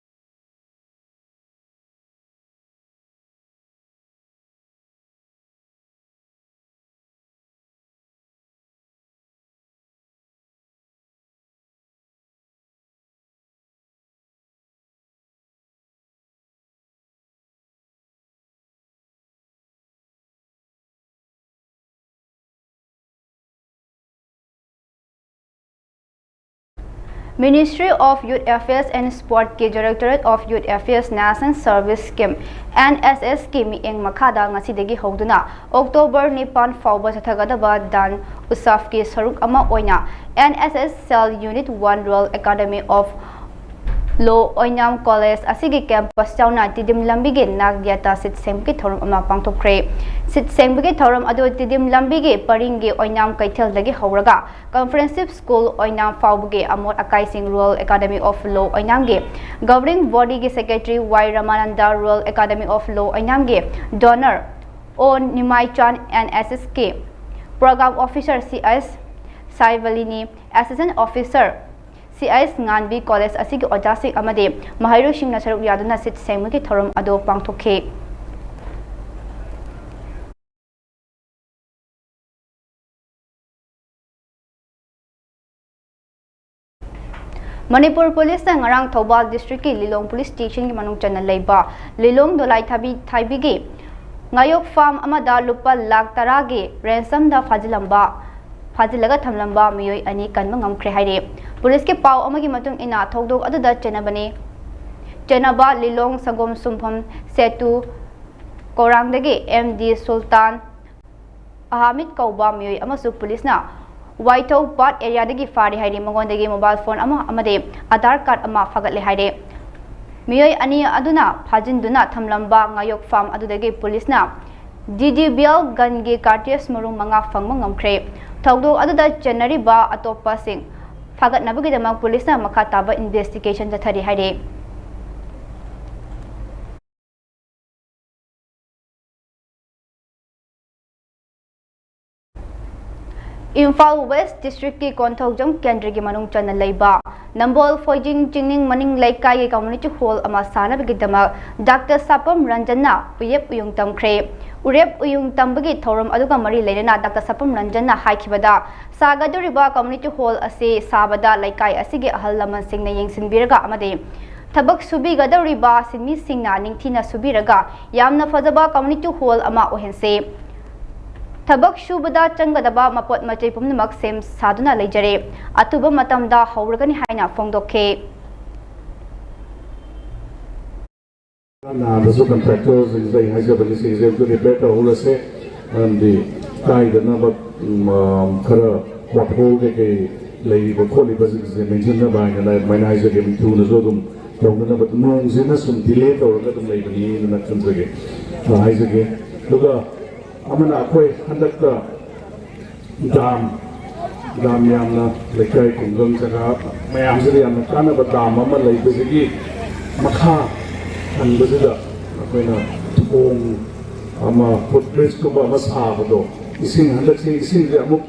Ministry of Youth Affairs and Sportꯀꯤ Directorate of Youth Affairs National Service Scheme, NSSꯀꯤ ꯃꯤꯠꯌꯦꯡ ꯃꯈꯥꯗ ꯉꯁꯤꯗꯒꯤ ꯍꯧꯗꯨꯅ October ꯅꯤꯄꯥꯟ ꯐꯥꯎꯕ ꯆꯠꯊꯒꯗꯕ Daan Utsavꯀꯤ ꯁꯔꯨꯛ ꯑꯃ ꯑꯣꯏꯅ NSS Cell Unit One Rural Academy of Law Oinam College ꯑꯁꯤꯒꯤ campus ꯌꯥꯎꯅ ꯇꯤꯗꯤꯝ ꯂꯝꯕꯤꯒꯤ ꯅꯥꯛ ꯌꯦꯠꯇ ꯁꯤꯠ ꯁꯦꯡꯕꯒꯤ ꯊꯧꯔꯝ ꯑꯃ ꯄꯥꯡꯊꯣꯛꯈ꯭ꯔꯦ꯫ ꯁꯤꯠ ꯁꯦꯡꯕꯒꯤ ꯊꯧꯔꯝ ꯑꯗꯨ ꯇꯤꯗꯤꯝ ꯂꯝꯕꯤꯒꯤ ꯄꯔꯤꯡꯒꯤ ꯑꯣꯏꯅꯥꯝ ꯀꯩꯊꯦꯜꯗꯒꯤ ꯍꯧꯔꯒ Comprehensive School ꯑꯣꯏꯅꯥꯝ ꯐꯥꯎꯕꯒꯤ ꯑꯃꯣꯠ ꯑꯀꯥꯏꯁꯤꯡ Rural Academy of Law ꯑꯣꯏꯅꯥꯝꯒꯤ Governing Bodyꯒꯤ Secretary Y ꯔꯃꯥꯅꯟꯗ, Rural Academy of Law ꯑꯣꯏꯅꯥꯝꯒꯤ Donor ꯑꯣ ꯅꯤꯃꯥꯏꯆꯥꯟ, NSSꯀꯤ Program Officer C S ꯁꯥꯏꯕꯂꯤꯅꯤ, Assistant Officer C S ꯉꯥꯟꯕꯤ, college ꯑꯁꯤꯒꯤ ꯑꯣꯖꯥꯁꯤꯡ ꯑꯃꯗꯤ ꯃꯍꯩꯔꯣꯏꯁꯤꯡꯅ ꯁꯔꯨꯛ ꯌꯥꯗꯨꯅ ꯁꯤꯠ ꯁꯦꯡꯕꯒꯤ ꯊꯧꯔꯝ ꯑꯗꯨ ꯄꯥꯡꯊꯣꯛꯈꯤ꯫ ꯃꯅꯤꯄꯨꯔ ꯄꯨꯂꯤꯁꯅ ꯉꯔꯥꯡ ꯊꯧꯕꯥꯜ districtꯀꯤ ꯂꯤꯂꯣꯡ police stationꯒꯤ ꯃꯅꯨꯡ ꯆꯟꯅ ꯂꯩꯕ ꯂꯤꯂꯣꯡ ꯗꯣꯂꯥꯏ ꯊꯥꯕꯤ ꯊꯥꯏꯕꯤꯒꯤ ꯉꯥꯌꯣꯛ farm ꯑꯃꯗ ꯂꯨꯄꯥ ꯂꯥꯈ ꯇꯔꯥꯒꯤ ransomꯗ ꯐꯥꯖꯤꯜꯂꯝꯕ ꯐꯥꯖꯤꯜꯂꯒ ꯊꯝꯂꯝꯕ ꯃꯤꯑꯣꯏ ꯑꯅꯤ ꯀꯟꯕ ꯉꯝꯈ꯭ꯔꯦ ꯍꯥꯏꯔꯤ꯫ ꯄꯨꯂꯤꯁꯀꯤ ꯄꯥꯎ ꯑꯃꯒꯤ ꯃꯇꯨꯡ ꯏꯟꯅ, ꯊꯧꯗꯣꯛ ꯑꯗꯨꯗ ꯆꯦꯟꯅꯕꯅꯤ, ꯆꯦꯟꯅꯕ ꯂꯤꯂꯣꯡ ꯁꯪꯒꯣꯝ ꯁꯨꯝꯐꯝ ꯁꯦꯇꯨ ꯀꯣꯔꯥꯡꯗꯒꯤ ꯑꯦꯝ ꯗꯤ ꯁꯨꯜꯇꯥꯟ ꯑꯍꯥꯃꯤꯗ ꯀꯧꯕ ꯃꯤꯑꯣꯏ ꯑꯃꯁꯨ ꯄꯨꯂꯤꯁꯅ ꯋꯥꯏꯊꯧ ꯄꯥꯠ ꯑꯦꯔꯤꯌꯥꯗꯒꯤ ꯐꯥꯔꯦ ꯍꯥꯏꯔꯤ꯫ ꯃꯉꯣꯟꯗꯒꯤ ꯃꯣꯕꯥꯏꯜ ꯐꯣꯟ ꯑꯃ ꯑꯃꯗꯤ ꯑꯙꯥꯔ ꯀꯥꯔꯗ ꯑꯃ ꯐꯥꯒꯠꯂꯦ ꯍꯥꯏꯔꯤ꯫ ꯃꯤꯑꯣꯏ ꯑꯅꯤ ꯑꯗꯨꯅ ꯐꯥꯖꯤꯟꯗꯨꯅ ꯊꯝꯂꯝꯕ ꯉꯥꯌꯣꯛ ꯐꯥꯝ ꯑꯗꯨꯗꯒꯤ ꯄꯨꯂꯤꯁꯅ ꯗꯤ ꯗꯤ ꯕꯤ ꯑꯦꯜ ꯒꯟꯒꯤ ꯀꯥꯔꯇ꯭ꯔꯤꯖ ꯃꯔꯨꯝ ꯃꯉꯥ ꯐꯪꯕ ꯉꯝꯈ꯭ꯔꯦ꯫ ꯊꯧꯗꯣꯛ ꯑꯗꯨꯗ ꯆꯦꯟꯅꯔꯤꯕ ꯑꯇꯣꯞꯄꯁꯤꯡ ꯐꯥꯒꯠꯅꯕꯒꯤꯗꯃꯛ ꯄꯨꯂꯤꯁꯅ ꯃꯈꯥ ꯇꯥꯕ ꯏꯟꯚꯦꯁꯇꯤꯒꯦꯁꯟ ꯆꯠꯊꯔꯤ ꯍꯥꯏꯔꯤ꯫ ꯏꯝꯐꯥꯜ ꯋꯦꯁ꯭ꯠ ꯗꯤꯁꯇ꯭ꯔꯤꯛꯀꯤ ꯀꯣꯟꯊꯧꯖꯝ ꯀꯦꯟꯗ꯭ꯔꯒꯤ ꯃꯅꯨꯡ ꯆꯟꯅ ꯂꯩꯕ ꯅꯝꯕꯣꯜ ꯐꯣꯏꯖꯤꯡ ꯆꯤꯡꯅꯤꯡ ꯃꯅꯤꯡ ꯂꯩꯀꯥꯏꯒꯤ ꯀꯝꯃ꯭ꯌꯨꯅꯤꯇꯤ ꯍꯣꯜ ꯑꯃ ꯁꯥꯅꯕꯒꯤꯗꯃꯛ ꯗꯥꯛꯇꯔ ꯁꯥꯄꯝ ꯔꯟꯖꯟꯅ ꯎꯌꯦꯞ ꯎꯌꯨꯡ ꯇꯝꯈ꯭ꯔꯦ꯫ ꯎꯔꯦꯞ ꯎꯌꯨꯡ ꯇꯝꯕꯒꯤ ꯊꯧꯔꯝ ꯑꯗꯨꯒ ꯃꯔꯤ ꯂꯩꯅꯅ ꯗꯥꯛꯇꯔ ꯁꯥꯄꯝ ꯔꯟꯖꯟꯅ ꯍꯥꯏꯈꯤꯕꯗ, ꯁꯥꯒꯗꯧꯔꯤꯕ ꯀꯝꯃ꯭ꯌꯨꯅꯤꯇꯤ ꯍꯣꯜ ꯑꯁꯤ ꯁꯥꯕꯗ ꯂꯩꯀꯥꯏ ꯑꯁꯤꯒꯤ ꯑꯍꯜ ꯂꯃꯟꯁꯤꯡꯅ ꯌꯦꯡꯁꯤꯟꯕꯤꯔꯒ ꯑꯃꯗꯤ ꯊꯕꯛ ꯁꯨꯕꯤꯒꯗꯧꯔꯤꯕ ꯁꯤꯟꯃꯤꯁꯤꯡꯅ ꯅꯤꯡꯊꯤꯅ ꯁꯨꯕꯤꯔꯒ ꯌꯥꯝꯅ ꯐꯖꯕ ꯀꯝꯃ꯭ꯌꯨꯅꯤꯇꯤ ꯍꯣꯜ ꯑꯃ ꯑꯣꯏꯍꯟꯁꯤ꯫ ꯊꯕꯛ ꯁꯨꯕꯗ ꯆꯪꯒꯗꯕ ꯃꯄꯣꯠ ꯃꯆꯩ ꯄꯨꯝꯅꯃꯛ ꯁꯦꯝ ꯁꯥꯗꯨꯅ ꯂꯩꯖꯔꯦ꯫ ꯑꯊꯨꯕ ꯃꯇꯝꯗ ꯍꯧꯔꯒꯅꯤ ꯍꯥꯏꯅ ꯐꯣꯡꯗꯣꯛꯈꯤ꯫ ꯅꯥꯗꯁꯨ ꯀꯟꯇ꯭ꯔꯦꯛꯇꯔꯁꯤꯡꯁꯤꯗ ꯑꯩ ꯍꯥꯏꯖꯕꯅꯤ, ꯁꯤꯁꯦ ꯑꯝꯇ ꯔꯤꯄꯤꯌꯔ ꯇꯧꯍꯧꯔꯁꯦ, ꯃꯔꯝꯗꯤ ꯀꯥꯏꯗꯅꯕ, ꯎꯝ, ꯑ, ꯈꯔ ꯄꯣꯠꯍꯣꯜ ꯀꯩꯀꯩ ꯂꯩꯔꯤꯕ ꯈꯣꯠꯂꯤꯕꯁꯤꯡꯁꯦ ꯃꯦꯟꯁꯤꯟꯅꯕ ꯍꯥꯏꯅ ꯑꯗꯨꯃꯥꯏꯅ ꯍꯥꯏꯖꯒꯦ꯫ ꯊꯨꯅꯁꯨ ꯑꯗꯨꯝ ꯇꯧꯅꯅꯕ, ꯅꯣꯡꯁꯤꯅ ꯁꯨꯝ ꯗꯤꯂꯦ ꯇꯧꯔꯒ ꯑꯗꯨꯝ ꯂꯩꯕꯅꯤꯅ ꯈꯟꯖꯒꯦ, ꯑ, ꯍꯥꯏꯖꯒꯦ꯫ ꯑꯗꯨꯒ ꯑꯃꯅ ꯑꯩꯈꯣꯏ ꯍꯟꯗꯛꯇ ꯗꯥꯝ, ꯗꯥꯝ ꯌꯥꯝꯅ ꯂꯩꯀꯥꯏ ꯈꯨꯡꯒꯪ ꯖꯒꯥ ꯃꯌꯥꯝꯁꯤꯗ ꯌꯥꯝꯅ ꯀꯥꯟꯅꯕ ꯗꯥꯝ ꯑꯃ ꯂꯩꯕꯁꯤꯒꯤ ꯃꯈꯥ ꯊꯪꯕꯁꯤꯗ ꯑꯩꯈꯣꯏꯅ ꯊꯣꯡ ꯑꯃ, ꯐꯨꯠ ꯕ꯭ꯔꯤꯖꯀꯨꯝꯕ ꯑꯃ ꯁꯥꯕꯗꯣ, ꯏꯁꯤꯡ ꯍꯟꯗꯛꯁꯤ ꯏꯁꯤꯡꯁꯦ ꯑꯃꯨꯛ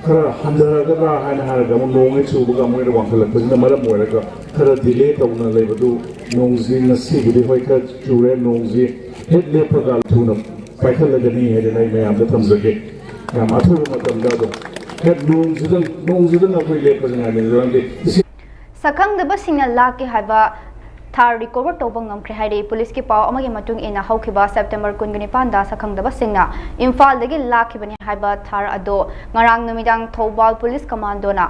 ꯈꯔ ꯍꯟꯊꯔꯒꯗ꯭ꯔꯥ ꯍꯥꯏꯅ ꯍꯥꯏꯔꯒ ꯑꯃꯨꯛ ꯅꯣꯡ ꯍꯦꯛ ꯆꯨꯕꯒ ꯑꯃꯨꯛ ꯍꯦꯟꯅ ꯋꯥꯡꯈꯠꯂꯛꯄꯁꯤꯅ ꯃꯔꯝ ꯑꯣꯏꯔꯒ ꯈꯔ ꯗꯤꯂꯦ ꯇꯧꯅ ꯂꯩꯕꯗꯨ, ꯅꯣꯡꯁꯤ ꯉꯁꯤꯕꯨꯗꯤ ꯍꯣꯏ ꯈꯔ ꯆꯨꯔꯦ, ꯅꯣꯡꯁꯤ ꯍꯦꯛ ꯂꯦꯞꯄꯒ ꯊꯨꯅ ꯄꯥꯏꯈꯠꯂꯒꯅꯤ ꯍꯥꯏꯗꯅ ꯑꯩ ꯃꯌꯥꯝꯗ ꯊꯝꯖꯒꯦ꯫ ꯌꯥꯝ ꯑꯊꯨꯕ ꯃꯇꯝꯗ ꯑꯗꯨꯝ ꯍꯦꯛ ꯅꯣꯡꯁꯤꯗꯪ, ꯅꯣꯡꯁꯤꯗꯪ ꯑꯩꯈꯣꯏ ꯂꯦꯞꯄꯁꯤ ꯉꯥꯏꯕꯤꯔꯗꯤ ꯏꯁꯤꯡ ꯁꯛꯈꯪꯗꯕꯁꯤꯡꯅ ꯂꯥꯛꯀꯦ ꯍꯥꯏꯕ ꯊꯥꯔ ꯔꯤꯀꯣꯚꯔ ꯇꯧꯕ ꯉꯝꯈ꯭ꯔꯦ ꯍꯥꯏꯔꯤ꯫ ꯄꯨꯂꯤꯁꯀꯤ ꯄꯥꯎ ꯑꯃꯒꯤ ꯃꯇꯨꯡ ꯏꯟꯅ, ꯍꯧꯈꯤꯕ ꯁꯦꯞꯇꯦꯝꯕꯔ ꯀꯨꯟꯒ ꯅꯤꯄꯥꯟꯗ ꯁꯛꯈꯪꯗꯕꯁꯤꯡꯅ ꯏꯝꯐꯥꯜꯗꯒꯤ ꯂꯥꯛꯈꯤꯕꯅꯤ ꯍꯥꯏꯕ ꯊꯥꯔ ꯑꯗꯨ ꯉꯔꯥꯡ ꯅꯨꯃꯤꯗꯥꯡ ꯊꯧꯕꯥꯜ ꯄꯨꯂꯤꯁ ꯀꯃꯥꯟꯗꯣꯅ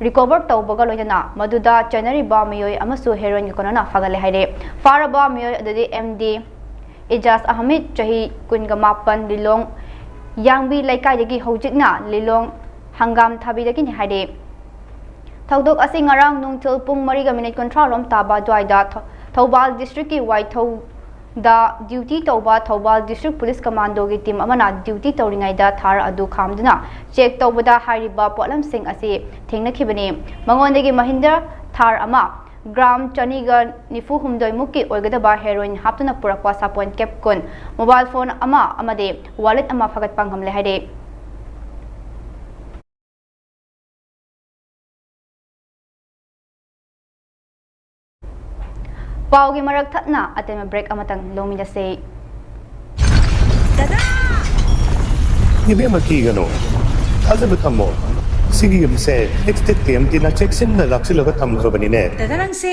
ꯔꯤꯀꯣꯚꯔ ꯇꯧꯕꯒ ꯂꯣꯏꯅꯅ ꯃꯗꯨꯗ ꯆꯦꯟꯅꯔꯤꯕ ꯃꯤꯑꯣꯏ ꯑꯃꯁꯨ ꯍꯦꯔꯣꯏꯟꯒꯤ ꯀꯣꯅꯅ ꯐꯥꯒꯠꯂꯦ ꯍꯥꯏꯔꯦ꯫ ꯐꯥꯔꯕ ꯃꯤꯑꯣꯏ ꯑꯗꯨꯗꯤ ꯑꯦꯝ ꯗꯤ ꯏꯖꯥꯖ ꯑꯍꯃꯤꯗ, ꯆꯍꯤ ꯀꯨꯟꯒ ꯃꯥꯄꯟ, ꯂꯤꯂꯣꯡ ꯌꯥꯡꯕꯤ ꯂꯩꯀꯥꯏꯗꯒꯤ, ꯍꯧꯖꯤꯛꯅ ꯂꯤꯂꯣꯡ ꯍꯪꯒꯥꯝ ꯊꯥꯕꯤꯗꯒꯤꯅꯤ ꯍꯥꯏꯔꯦ꯫ ꯊꯧꯗꯣꯛ ꯑꯁꯤ ꯉꯔꯥꯡ ꯅꯨꯡꯊꯤꯜ ꯄꯨꯡ ꯃꯔꯤꯒ ꯃꯤꯅꯤꯠ ꯀꯨꯟꯊ꯭ꯔꯥ ꯔꯣꯝ ꯇꯥꯕ ꯑꯗꯨꯋꯥꯏꯗ ꯊꯧ-, ꯊꯧꯕꯥꯜ ꯗꯤꯁꯇ꯭ꯔꯤꯛꯀꯤ ꯋꯥꯏꯊꯧꯗ ꯗ꯭ꯌꯨꯇꯤ ꯇꯧꯕ ꯊꯧꯕꯥꯜ ꯗꯤꯁꯇ꯭ꯔꯤꯛ ꯄꯨꯂꯤꯁ ꯀꯃꯥꯟꯗꯣꯒꯤ ꯇꯤꯝ ꯑꯃꯅ ꯗ꯭ꯌꯨꯇꯤ ꯇꯧꯔꯤꯉꯩꯗ ꯊꯥꯔ ꯑꯗꯨ ꯈꯥꯝꯗꯨꯅ ꯆꯦꯛ ꯇꯧꯕꯗ ꯍꯥꯏꯔꯤꯕ ꯄꯣꯠꯂꯝꯁꯤꯡ ꯑꯁꯤ ꯊꯦꯡꯅꯈꯤꯕꯅꯤ꯫ ꯃꯉꯣꯟꯗꯒꯤ ꯃꯍꯤꯟꯗ꯭ꯔ ꯊꯥꯔ ꯑꯃ, ꯒ꯭ꯔꯥꯝ ꯆꯅꯤꯒ ꯅꯤꯐꯨ ꯍꯨꯝꯗꯣꯏ ꯃꯨꯛꯀꯤ ꯑꯣꯏꯒꯗꯕ ꯍꯦꯔꯣꯏꯟ ꯍꯥꯞꯇꯨꯅ ꯄꯨꯔꯛꯄ ꯁꯥꯄꯣꯟ ꯀꯦꯞ ꯀꯨꯟ, ꯃꯣꯕꯥꯏꯜ ꯐꯣꯟ ꯑꯃ ꯑꯃꯗꯤ ꯋꯥꯂꯦꯠ ꯑꯃ ꯐꯒꯠꯄ ꯉꯝꯂꯦ ꯍꯥꯏꯔꯦ꯫ ꯄꯥꯎꯒꯤ ꯃꯔꯛ ꯊꯠꯅ ꯑꯇꯦꯟꯕ ꯕ꯭ꯔꯦꯛ ꯑꯃꯇꯪ ꯂꯧꯃꯤꯟꯅꯁꯤ꯫ ꯏꯕꯦꯝꯃ, ꯀꯤꯒꯅꯨ, ꯊꯥꯖꯕ ꯊꯝꯃꯣ꯫ ꯁꯤꯒꯤ ꯌꯨꯝꯁꯦ ꯑꯦꯛꯁꯇꯦꯛ ꯇꯤ ꯑꯦꯝ ꯇꯤꯅ ꯆꯦꯛꯁꯤꯟꯅ ꯂꯥꯛꯁꯤꯜꯂꯒ ꯊꯝꯈ꯭ꯔꯕꯅꯤꯅꯦ꯫ ꯗꯗꯥ, ꯅꯪꯁꯦ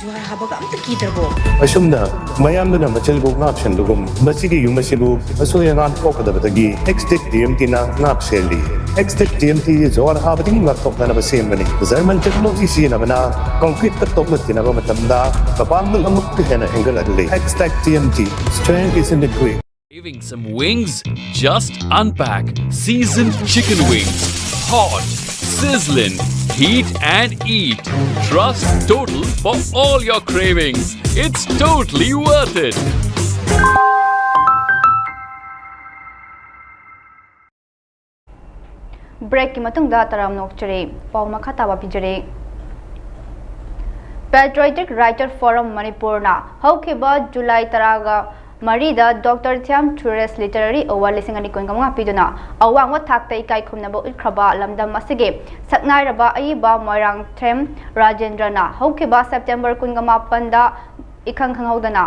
ꯖꯨꯍꯥꯔ ꯍꯥꯕꯒ ꯑꯝꯇ ꯀꯤꯗ꯭ꯔꯕꯣ? ꯑꯁꯨꯝꯅ ꯃꯌꯥꯝꯗꯨꯅ ꯃꯆꯤꯜꯕꯨ ꯉꯥꯛꯁꯦꯟꯕꯒꯨꯝ, ꯃꯁꯤꯒꯤ ꯌꯨꯝ ꯑꯁꯤꯕꯨ ꯑꯁꯣꯏ ꯑꯉꯥꯝ ꯊꯣꯛꯀꯗꯕꯗꯒꯤ ꯑꯦꯛꯁꯇꯦꯛ ꯇꯤ ꯑꯦꯝ ꯇꯤꯅ ꯉꯥꯛ ꯁꯦꯜꯂꯤ꯫ ꯑꯦꯛꯁꯇꯦꯛ ꯇꯤ ꯑꯦꯝ ꯇꯤ ꯖꯨꯍꯥꯔ ꯍꯥꯕꯗꯒꯤ ꯉꯥꯛꯊꯣꯛꯅꯅꯕ ꯁꯦꯝꯕꯅꯤ꯫ ꯖꯔꯃꯟ ꯇꯦꯛꯅꯣꯂꯣꯖꯤ ꯁꯤꯖꯤꯟꯅꯕꯅ ꯀꯪꯀ꯭ꯔꯤꯠꯇ ꯇꯣꯛꯂꯛꯇꯅꯕ ꯃꯇꯝꯗ ꯃꯄꯥꯡꯒꯜ ꯑꯃꯨꯛꯀ ꯍꯦꯟꯅ ꯍꯦꯟꯒꯠꯍꯜꯂꯤ꯫ Xtech T M T, strength is in the grit. Craving some wings? Just unpack seasoned chicken wings. Hot, sizzling, heat and eat. Trust Total for all your cravings. It's totally worth it. ꯕ꯭ꯔꯦꯛꯀꯤ ꯃꯇꯨꯡꯗ ꯇꯔꯥꯝꯅ ꯑꯣꯛꯆꯔꯤ꯫ ꯄꯥꯎ ꯃꯈꯥ ꯇꯥꯕ ꯄꯤꯖꯔꯤ꯫ Patriotic Writer Forum ꯃꯅꯤꯄꯨꯔꯅ ꯍꯧꯈꯤꯕ July ꯇꯔꯥꯒ ꯃꯔꯤꯗ doctor ꯊꯤꯌꯥꯝ ꯊꯨꯔꯦꯁ literary award ꯂꯤꯁꯤꯡ ꯑꯅꯤ ꯀꯨꯟꯒ ꯃꯉꯥ ꯄꯤꯗꯨꯅ ꯑꯋꯥꯡꯕ ꯊꯥꯛꯇ ꯏꯀꯥꯏ ꯈꯨꯝꯅꯕ ꯎꯠꯈ꯭ꯔꯕ ꯂꯝꯗꯝ ꯑꯁꯤꯒꯤ ꯁꯛꯅꯥꯏꯔꯕ ꯑꯏꯕ ꯃꯣꯏꯔꯥꯡꯊꯦꯝ ꯔꯥꯖꯦꯟꯗ꯭ꯔꯅ ꯍꯧꯈꯤꯕ ꯁꯦꯞꯇꯦꯝꯕꯔ ꯀꯨꯟꯒ ꯃꯥꯄꯟꯗ ꯏꯈꯪ ꯈꯪꯍꯧꯗꯅ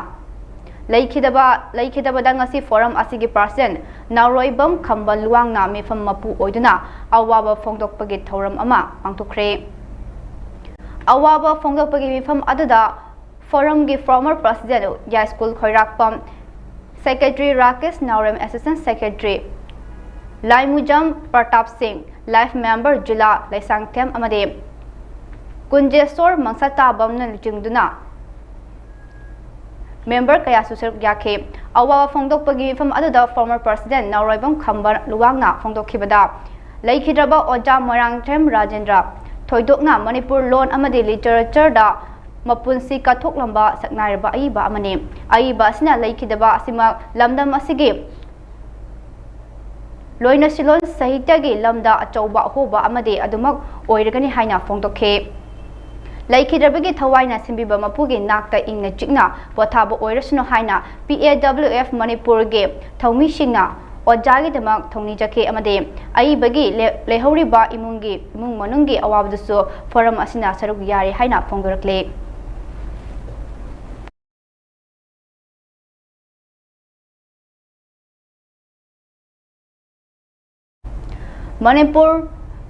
ꯂꯩꯈꯤꯗꯕ, ꯂꯩꯈꯤꯗꯕꯗ ꯉꯁꯤ ꯐꯣꯔꯝ ꯑꯁꯤꯒꯤ ꯄ꯭ꯔꯁꯤꯗꯦꯟꯠ ꯅꯥꯎꯔꯣꯏꯕꯝ ꯈꯝꯕ ꯂꯨꯋꯥꯡꯅ ꯃꯤꯐꯝ ꯃꯄꯨ ꯑꯣꯏꯗꯨꯅ ꯑꯋꯥꯕ ꯐꯣꯡꯗꯣꯛꯄꯒꯤ ꯊꯧꯔꯝ ꯑꯃ ꯄꯥꯡꯊꯣꯛꯈ꯭ꯔꯦ꯫ ꯑꯋꯥꯕ ꯐꯣꯡꯗꯣꯛꯄꯒꯤ ꯃꯤꯐꯝ ꯑꯗꯨꯗ Forumꯒꯤ former president ꯌꯥꯏꯁ꯭ꯀꯨꯜ ꯈꯣꯏꯔꯥꯛꯄꯝ, secretary ꯔꯥꯀꯦꯁ ꯅꯥꯎꯔꯦꯝ, assistant secretary ꯂꯥꯏꯃꯨꯖꯝ ꯄ꯭ꯔꯇꯥꯞ ꯁꯤꯡ, life member ꯖꯨꯂꯥ ꯂꯩꯁꯥꯡꯊꯦꯝ ꯑꯃꯗꯤ ꯀꯨꯟꯖꯦꯁꯣꯔ ꯃꯪꯁꯥꯇꯥꯕꯝꯅ ꯂꯨꯆꯤꯡꯗꯨꯅ member ꯀꯌꯥꯁꯨ ꯁꯔꯨꯛ ꯌꯥꯈꯤ꯫ ꯑꯋꯥꯕ ꯐꯣꯡꯗꯣꯛꯄꯒꯤ ꯃꯤꯐꯝ ꯑꯗꯨꯗ former president ꯅꯥꯎꯔꯣꯏꯕꯝ ꯈꯝꯕ ꯂꯨꯋꯥꯡꯅ ꯐꯣꯡꯗꯣꯛꯈꯤꯕꯗ, ꯂꯩꯈꯤꯗ꯭ꯔꯕ ꯑꯣꯖꯥ ꯃꯣꯏꯔꯥꯡꯊꯦꯝ ꯔꯥꯖꯦꯟꯗ꯭ꯔ ꯊꯣꯏꯗꯣꯛꯅ ꯃꯅꯤꯄꯨꯔ ꯂꯣꯟ ꯑꯃꯗꯤ literatureꯗ ꯃꯄꯨꯟꯁꯤ ꯀꯠꯊꯣꯛꯂꯝꯕ ꯁꯛꯅꯥꯏꯔꯕ ꯑꯏꯕ ꯑꯃꯅꯤ꯫ ꯑꯏꯕ ꯑꯁꯤꯅ ꯂꯩꯈꯤꯗꯕ ꯑꯁꯤꯃꯛ ꯂꯝꯗꯝ ꯑꯁꯤꯒꯤ ꯂꯣꯏꯅꯁꯤꯂꯣꯟ ꯁꯥꯍꯤꯇ꯭ꯌꯒꯤ ꯂꯝꯗ ꯑꯆꯧꯕ ꯑꯍꯣꯕ ꯑꯃꯗꯤ ꯑꯗꯨꯃꯛ ꯑꯣꯏꯔꯒꯅꯤ ꯍꯥꯏꯅ ꯐꯣꯡꯗꯣꯛꯈꯤ꯫ ꯂꯩꯈꯤꯗ꯭ꯔꯕꯒꯤ ꯊꯋꯥꯏꯅ ꯁꯤꯟꯕꯤꯕ ꯃꯄꯨꯒꯤ ꯅꯥꯛꯇ ꯏꯪꯅ ꯆꯤꯛꯅ ꯄꯣꯊꯥꯕ ꯑꯣꯏꯔꯁꯅꯨ ꯍꯥꯏꯅ P A W F ꯃꯅꯤꯄꯨꯔꯒꯤ ꯊꯧꯃꯤꯁꯤꯡꯅ ꯑꯣꯖꯥꯒꯤꯗꯃꯛ ꯊꯧꯅꯤꯖꯈꯤ ꯑꯃꯗꯤ ꯑꯏꯕꯒꯤ ꯂꯦ-, ꯂꯩꯍꯧꯔꯤꯕ ꯏꯃꯨꯡꯒꯤ, ꯏꯃꯨꯡ ꯃꯅꯨꯡꯒꯤ ꯑꯋꯥꯕꯗꯨꯁꯨ forum ꯑꯁꯤꯅ ꯁꯔꯨꯛ ꯌꯥꯔꯤ ꯍꯥꯏꯅ ꯐꯣꯡꯗꯣꯔꯛꯂꯤ꯫ ꯃꯅꯤꯄꯨꯔ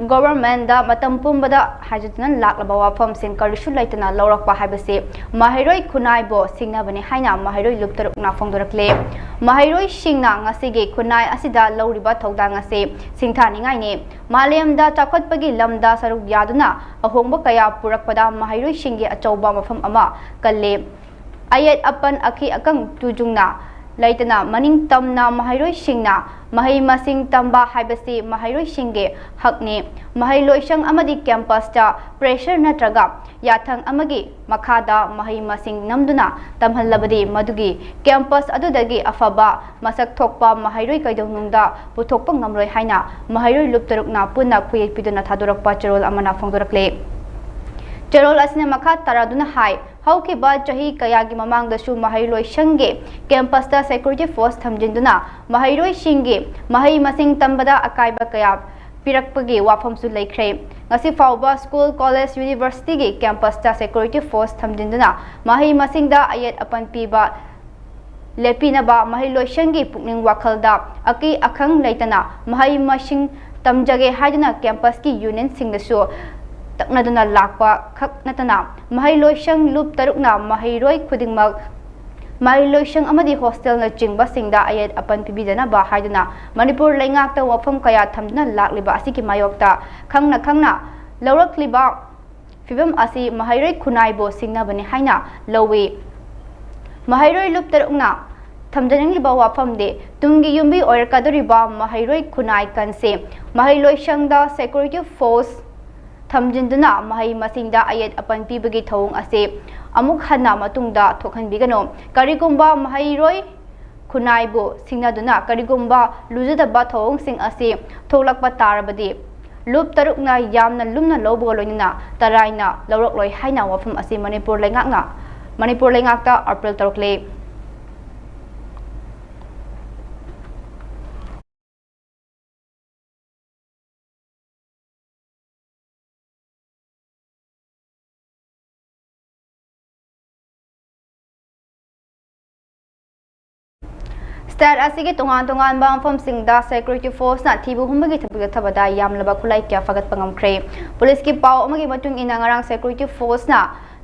governmentꯗ ꯃꯇꯝ ꯄꯨꯝꯕꯗ ꯍꯥꯏꯖꯗꯨꯅ ꯂꯥꯛꯂꯕ ꯋꯥꯐꯝꯁꯤꯡ ꯀꯔꯤꯁꯨ ꯂꯩꯇꯅ ꯂꯧꯔꯛꯄ ꯍꯥꯏꯕꯁꯤ ꯃꯍꯩꯔꯣꯏ ꯈꯨꯟꯅꯥꯏꯕꯨ ꯁꯤꯡꯅꯕꯅꯤ ꯍꯥꯏꯅ ꯃꯍꯩꯔꯣꯏ ꯂꯨꯞ ꯇꯔꯨꯛꯅ ꯐꯣꯡꯗꯣꯔꯛꯂꯤ꯫ ꯃꯍꯩꯔꯣꯏꯁꯤꯡꯅ ꯉꯁꯤꯒꯤ ꯈꯨꯟꯅꯥꯏ ꯑꯁꯤꯗ ꯂꯧꯔꯤꯕ ꯊꯧꯗꯥꯡ ꯑꯁꯤ ꯁꯤꯡꯊꯥꯅꯤꯡꯉꯥꯏꯅꯤ꯫ ꯃꯥꯂꯦꯝꯗ ꯆꯥꯎꯈꯠꯄꯒꯤ ꯂꯝꯗ ꯁꯔꯨꯛ ꯌꯥꯗꯨꯅ ꯑꯍꯣꯡꯕ ꯀꯌꯥ ꯄꯨꯔꯛꯄꯗ ꯃꯍꯩꯔꯣꯏꯁꯤꯡꯒꯤ ꯑꯆꯧꯕ ꯃꯐꯝ ꯑꯃ ꯀꯜꯂꯤ꯫ ꯑꯌꯦꯠ ꯑꯄꯟ, ꯑꯀꯤ ꯑꯀꯪ ꯇꯨꯖꯨꯡꯅ ꯂꯩꯇꯅ ꯃꯅꯤꯡ ꯇꯝꯅ ꯃꯍꯩꯔꯣꯏꯁꯤꯡꯅ ꯃꯍꯩ ꯃꯁꯤꯡ ꯇꯝꯕ ꯍꯥꯏꯕꯁꯤ ꯃꯍꯩꯔꯣꯏꯁꯤꯡꯒꯤ ꯍꯛꯅꯤ꯫ ꯃꯍꯩ ꯂꯣꯏꯁꯪ ꯑꯃꯗꯤ campusꯇ pressure ꯅꯠꯇ꯭ꯔꯒ ꯌꯥꯊꯪ ꯑꯃꯒꯤ ꯃꯈꯥꯗ ꯃꯍꯩ ꯃꯁꯤꯡ ꯅꯝꯗꯨꯅ ꯇꯝꯍꯜꯂꯕꯗꯤ ꯃꯗꯨꯒꯤ campus ꯑꯗꯨꯗꯒꯤ ꯑꯐꯕ ꯃꯁꯛ ꯊꯣꯛꯄ ꯃꯍꯩꯔꯣꯏ ꯀꯩꯗꯧꯅꯨꯡꯗ ꯄꯨꯊꯣꯛꯄ ꯉꯝꯂꯣꯏ ꯍꯥꯏꯅ ꯃꯍꯩꯔꯣꯏ ꯂꯨꯞ ꯇꯔꯨꯛꯅ ꯄꯨꯟꯅ ꯈꯨꯌꯦꯛ ꯄꯤꯗꯨꯅ ꯊꯥꯗꯣꯔꯛꯄ ꯆꯦꯔꯣꯜ ꯑꯃꯅ ꯐꯣꯡꯗꯣꯔꯛꯂꯤ꯫ ꯆꯦꯔꯣꯜ ꯑꯁꯤꯅ ꯃꯈꯥ ꯇꯥꯔꯗꯨꯅ ꯍꯥꯏ, ꯍꯧꯈꯤꯕ ꯆꯍꯤ ꯀꯌꯥꯒꯤ ꯃꯃꯥꯡꯗꯁꯨ ꯃꯍꯩ ꯂꯣꯏꯁꯪꯒꯤ campusꯇ security force ꯊꯝꯖꯤꯟꯗꯨꯅ ꯃꯍꯩꯔꯣꯏꯁꯤꯡꯒꯤ ꯃꯍꯩ ꯃꯁꯤꯡ ꯇꯝꯕꯗ ꯑꯀꯥꯏꯕ ꯀꯌꯥ ꯄꯤꯔꯛꯄꯒꯤ ꯋꯥꯐꯝꯁꯨ ꯂꯩꯈ꯭ꯔꯦ꯫ ꯉꯁꯤ ꯐꯥꯎꯕ school, college, universityꯒꯤ campusꯇ security force ꯊꯝꯖꯤꯟꯗꯨꯅ ꯃꯍꯩ ꯃꯁꯤꯡꯗ ꯑꯌꯦꯠ ꯑꯄꯟ ꯄꯤꯕ ꯂꯦꯞꯄꯤꯅꯕ ꯃꯍꯩ ꯂꯣꯏꯁꯪꯒꯤ ꯄꯨꯛꯅꯤꯡ ꯋꯥꯈꯜꯗ ꯑꯀꯤ ꯑꯈꯪ ꯂꯩꯇꯅ ꯃꯍꯩ ꯃꯁꯤꯡ ꯇꯝꯖꯒꯦ ꯍꯥꯏꯗꯨꯅ campusꯀꯤ unionꯁꯤꯡꯗꯁꯨ ꯇꯛꯅꯗꯨꯅ ꯂꯥꯛꯄ ꯈꯛ ꯅꯠꯇꯅ ꯃꯍꯩꯂꯣꯏꯁꯪ ꯂꯨꯞ ꯇꯔꯨꯛꯅ ꯃꯍꯩꯔꯣꯏ ꯈꯨꯗꯤꯡꯃꯛ ꯃꯍꯩꯂꯣꯏꯁꯪ ꯑꯃꯗꯤ ꯍꯣꯁꯇꯦꯜꯅꯆꯤꯡꯕꯁꯤꯡꯗ ꯑꯌꯦꯠ ꯑꯄꯟ ꯄꯤꯕꯤꯗꯅꯕ ꯍꯥꯏꯗꯨꯅ ꯃꯅꯤꯄꯨꯔ ꯂꯩꯉꯥꯛꯇ ꯋꯥꯐꯝ ꯀꯌꯥ ꯊꯝꯗꯨꯅ ꯂꯥꯛꯂꯤꯕ ꯑꯁꯤꯒꯤ ꯃꯥꯌꯣꯛꯇ ꯈꯪꯅ ꯈꯪꯅ ꯂꯧꯔꯛꯂꯤꯕ ꯐꯤꯕꯝ ꯑꯁꯤ ꯃꯍꯩꯔꯣꯏ ꯈꯨꯟꯅꯥꯏꯕꯨ ꯁꯤꯡꯅꯕꯅꯤ ꯍꯥꯏꯅ ꯂꯧꯏ꯫ ꯃꯍꯩꯔꯣꯏ ꯂꯨꯞ ꯇꯔꯨꯛꯅ ꯊꯝꯖꯅꯤꯡꯂꯤꯕ ꯋꯥꯐꯝꯗꯤ ꯇꯨꯡꯒꯤ ꯌꯨꯝꯕꯤ ꯑꯣꯏꯔꯛꯀꯗꯧꯔꯤꯕ ꯃꯍꯩꯔꯣꯏ ꯈꯨꯟꯅꯥꯏ ꯀꯟꯁꯦ ꯃꯍꯩꯂꯣꯏꯁꯪꯗ ꯁꯦꯀ꯭ꯌꯨꯔꯤꯇꯤ ꯐꯣꯔꯁ ꯊꯝꯖꯤꯟꯗꯨꯅ ꯃꯍꯩ ꯃꯁꯤꯡꯗ ꯑꯌꯦꯠ ꯑꯄꯟ ꯄꯤꯕꯒꯤ ꯊꯧꯑꯣꯡ ꯑꯁꯤ ꯑꯃꯨꯛ ꯍꯟꯅ ꯃꯇꯨꯡꯗ ꯊꯣꯛꯍꯟꯕꯤꯒꯅꯨ꯫ ꯀꯔꯤꯒꯨꯝꯕ ꯃꯍꯩꯔꯣꯏ ꯈꯨꯟꯅꯥꯏꯕꯨ ꯁꯤꯡꯅꯗꯨꯅ ꯀꯔꯤꯒꯨꯝꯕ ꯂꯨꯖꯗꯕ ꯊꯧꯑꯣꯡꯁꯤꯡ ꯑꯁꯤ ꯊꯣꯛꯂꯛꯄ ꯇꯥꯔꯕꯗꯤ ꯂꯨꯞ ꯇꯔꯨꯛꯅ ꯌꯥꯝꯅ ꯂꯨꯝꯅ ꯂꯧꯕꯒ ꯂꯣꯏꯅꯅ ꯇꯔꯥꯏꯅ ꯂꯧꯔꯛꯂꯣꯏ ꯍꯥꯏꯅ ꯋꯥꯐꯝ ꯑꯁꯤ ꯃꯅꯤꯄꯨꯔ ꯂꯩꯉꯥꯛꯅ, ꯃꯅꯤꯄꯨꯔ ꯂꯩꯉꯥꯛꯇ ꯑꯥꯄꯤꯜ ꯇꯧꯔꯛꯂꯤ꯫ ꯁ꯭ꯇꯦꯠ ꯑꯁꯤꯒꯤ ꯇꯣꯉꯥꯟ ꯇꯣꯉꯥꯟꯕ ꯃꯐꯝꯁꯤꯡꯗ ꯁꯦꯀ꯭ꯌꯨꯔꯤꯇꯤ ꯐꯣꯔꯁꯅ ꯊꯤꯕ ꯍꯨꯝꯕꯒꯤ ꯊꯕꯛ ꯆꯠꯊꯕꯗ ꯌꯥꯝꯂꯕ ꯈꯨꯠꯂꯥꯏ ꯀꯌꯥ ꯐꯥꯒꯠꯄ ꯉꯝꯈ꯭ꯔꯦ꯫ ꯄꯨꯂꯤꯁꯀꯤ ꯄꯥꯎ ꯑꯃꯒꯤ ꯃꯇꯨꯡ ꯏꯟꯅ, ꯉꯔꯥꯡ ꯁꯦꯀ꯭ꯌꯨꯔꯤꯇꯤ ꯐꯣꯔꯁꯅ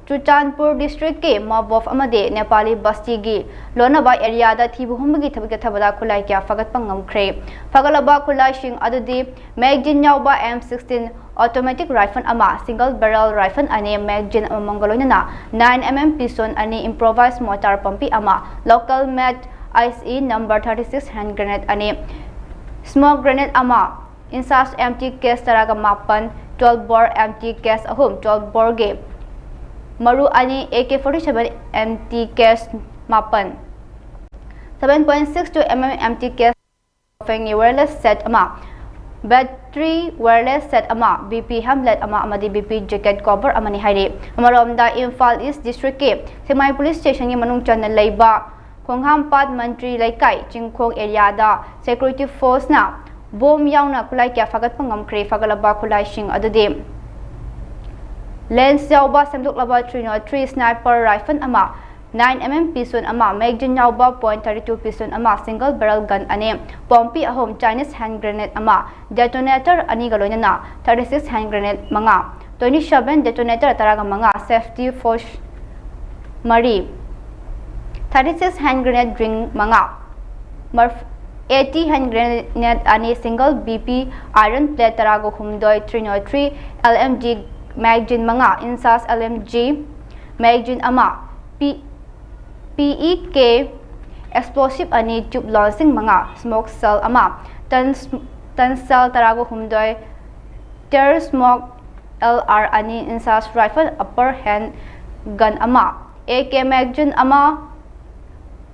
ꯆꯨꯔꯆꯥꯟꯄꯨꯔ ꯗꯤꯁꯇ꯭ꯔꯤꯛꯀꯤ ꯃꯕꯣꯐ ꯑꯃꯗꯤ ꯅꯦꯄꯥꯂꯤ ꯕꯁꯇꯤꯒꯤ ꯂꯣꯟꯅꯕ ꯑꯦꯔꯤꯌꯥꯗ ꯊꯤꯕ ꯍꯨꯝꯕꯒꯤ ꯊꯕꯛ ꯆꯠꯊꯕꯗ ꯈꯨꯠꯂꯥꯏ ꯀꯌꯥ ꯐꯥꯒꯠꯄ ꯉꯝꯈ꯭ꯔꯦ꯫ ꯐꯥꯒꯠꯂꯕ ꯈꯨꯠꯂꯥꯏꯁꯤꯡ ꯑꯗꯨꯗꯤ ꯃꯦꯒꯖꯤꯟ ꯌꯥꯎꯕ ꯑꯦꯝ ꯁꯤꯛꯁꯇꯤꯟ ꯑꯣꯇꯣꯃꯦꯇꯤꯛ ꯔꯥꯏꯐꯜ ꯑꯃ, ꯁꯤꯡꯒꯜ ꯕꯦꯔꯦꯜ ꯔꯥꯏꯐꯜ ꯑꯅꯤ, ꯃꯦꯒꯖꯤꯟ ꯑꯃꯃꯝꯒ ꯂꯣꯏꯅꯅ ꯅꯥꯏꯟ ꯑꯦꯝ ꯑꯦꯝ ꯄꯤꯁꯇꯣꯟ ꯑꯅꯤ, ꯏꯝꯄ꯭ꯔꯣꯚꯥꯏꯖ ꯃꯣꯔꯇꯥꯔ ꯄꯝꯄꯤ ꯑꯃ, local made I C E number thirty six hand grenade ꯑꯅꯤ, ꯁ꯭ꯃꯣꯛ ꯒ꯭ꯔꯦꯅꯦꯗ ꯑꯃ, ꯏꯟꯆꯥꯔꯖ ꯑꯦꯝꯇꯤ ꯀꯦꯁ ꯇꯔꯥꯒ ꯃꯥꯄꯟ, ꯇ꯭ꯋꯦꯜꯐ ꯕꯣꯔ ꯑꯦꯝꯇꯤ ꯀꯦꯁ ꯑꯍꯨꯝ, ꯇ꯭ꯋꯦꯜꯐ ꯕꯣꯔꯒꯤ ꯃꯔꯨ ꯑꯅꯤ, A K forty seven empty case ꯃꯥꯄꯟ, seven point six two M M empty case, ꯐꯦꯡꯉꯤ ꯋꯥꯌꯔꯂꯦꯁ ꯁꯦꯠ ꯑꯃ, ꯕꯦꯇ꯭ꯔꯤ ꯋꯥꯌꯔꯂꯦꯁ ꯁꯦꯠ ꯑꯃ, ꯕꯤ ꯄꯤ ꯍꯦꯝꯂꯦꯠ ꯑꯃ ꯑꯃꯗꯤ ꯕꯤ ꯄꯤ ꯖꯦꯀꯦꯠ ꯀꯣꯚꯔ ꯑꯃꯅꯤ ꯍꯥꯏꯔꯤ꯫ ꯑꯃꯔꯣꯝꯗ ꯏꯝꯐꯥꯜ ꯏꯁ ꯗꯤꯁꯇ꯭ꯔꯤꯛꯀꯤ ꯁꯦꯛꯃꯥꯏ ꯄꯨꯂꯤꯁ ꯁ꯭ꯇꯦꯁꯟꯒꯤ ꯃꯅꯨꯡ ꯆꯟꯅ ꯂꯩꯕ ꯈꯣꯡꯍꯥꯝꯄꯥꯠ ꯃꯟꯇ꯭ꯔꯤ ꯂꯩꯀꯥꯏ ꯆꯤꯡꯈꯣꯡ ꯑꯦꯔꯤꯌꯥꯗ ꯁꯦꯀ꯭ꯌꯨꯔꯤꯇꯤ ꯐꯣꯔꯁꯅ ꯕꯣꯝ ꯌꯥꯎꯅ ꯈꯨꯠꯂꯥꯏ ꯀꯌꯥ ꯐꯥꯒꯠꯄ ꯉꯝꯈ꯭ꯔꯦ꯫ ꯐꯥꯒꯠꯂꯕ ꯈꯨꯠꯂꯥꯏꯁꯤꯡ ꯑꯗꯨꯗꯤ ꯂꯦꯟꯁ ꯌꯥꯎꯕ ꯁꯦꯝꯗꯣꯛꯂꯕ ꯊ꯭ꯔꯤ ꯅꯣꯠ ꯊ꯭ꯔꯤ ꯁ꯭ꯅꯥꯏꯄꯔ ꯔꯥꯏꯐꯜ ꯑꯃ, ꯅꯥꯏꯟ ꯑꯦꯝ ꯑꯦꯝ ꯄꯤꯁꯇꯣꯟ ꯑꯃ, ꯃꯦꯒꯖꯤꯟ ꯌꯥꯎꯕ ꯄꯣꯏꯟꯠ ꯊꯥꯔꯇꯤ ꯇꯨ ꯄꯤꯁꯇꯣꯟ ꯑꯃ, ꯁꯤꯡꯒꯜ ꯕꯦꯔꯦꯜ ꯒꯟ ꯑꯅꯤ, ꯄꯣꯝꯄꯤ ꯑꯍꯨꯝ, ꯆꯥꯏꯅꯤꯁ ꯍꯦꯟꯗ ꯒ꯭ꯔꯦꯅꯦꯗ ꯑꯃ, ꯗꯦꯇꯣꯅꯦꯇꯔ ꯑꯅꯤꯒ ꯂꯣꯏꯅꯅ ꯊꯥꯔꯇꯤ ꯁꯤꯛꯁ ꯍꯦꯟꯗ ꯒ꯭ꯔꯦꯅꯦꯗ ꯃꯉꯥ, twenty seven detonator ꯇꯔꯥꯒ ꯃꯉꯥ, safety force ꯃꯔꯤ, thirty six hand grenade ring ꯃꯉꯥ, eighty hand grenade ꯑꯅꯤ, single B P iron plate ꯇꯔꯥꯒ ꯍꯨꯝꯗꯣꯏ, three oh three L M G magazine ꯃꯉꯥ, INSAS L M G magazine ꯑꯃ, P P E K explosive ꯑꯅꯤ, tube launching ꯃꯉꯥ, smoke shell ꯑꯃ, tun tun shell ꯇꯔꯥꯒ ꯍꯨꯝꯗꯣꯏ, tear smoke L R ꯑꯅꯤ, INSAS rifle upper hand gun ꯑꯃ, A K magazine ꯑꯃ,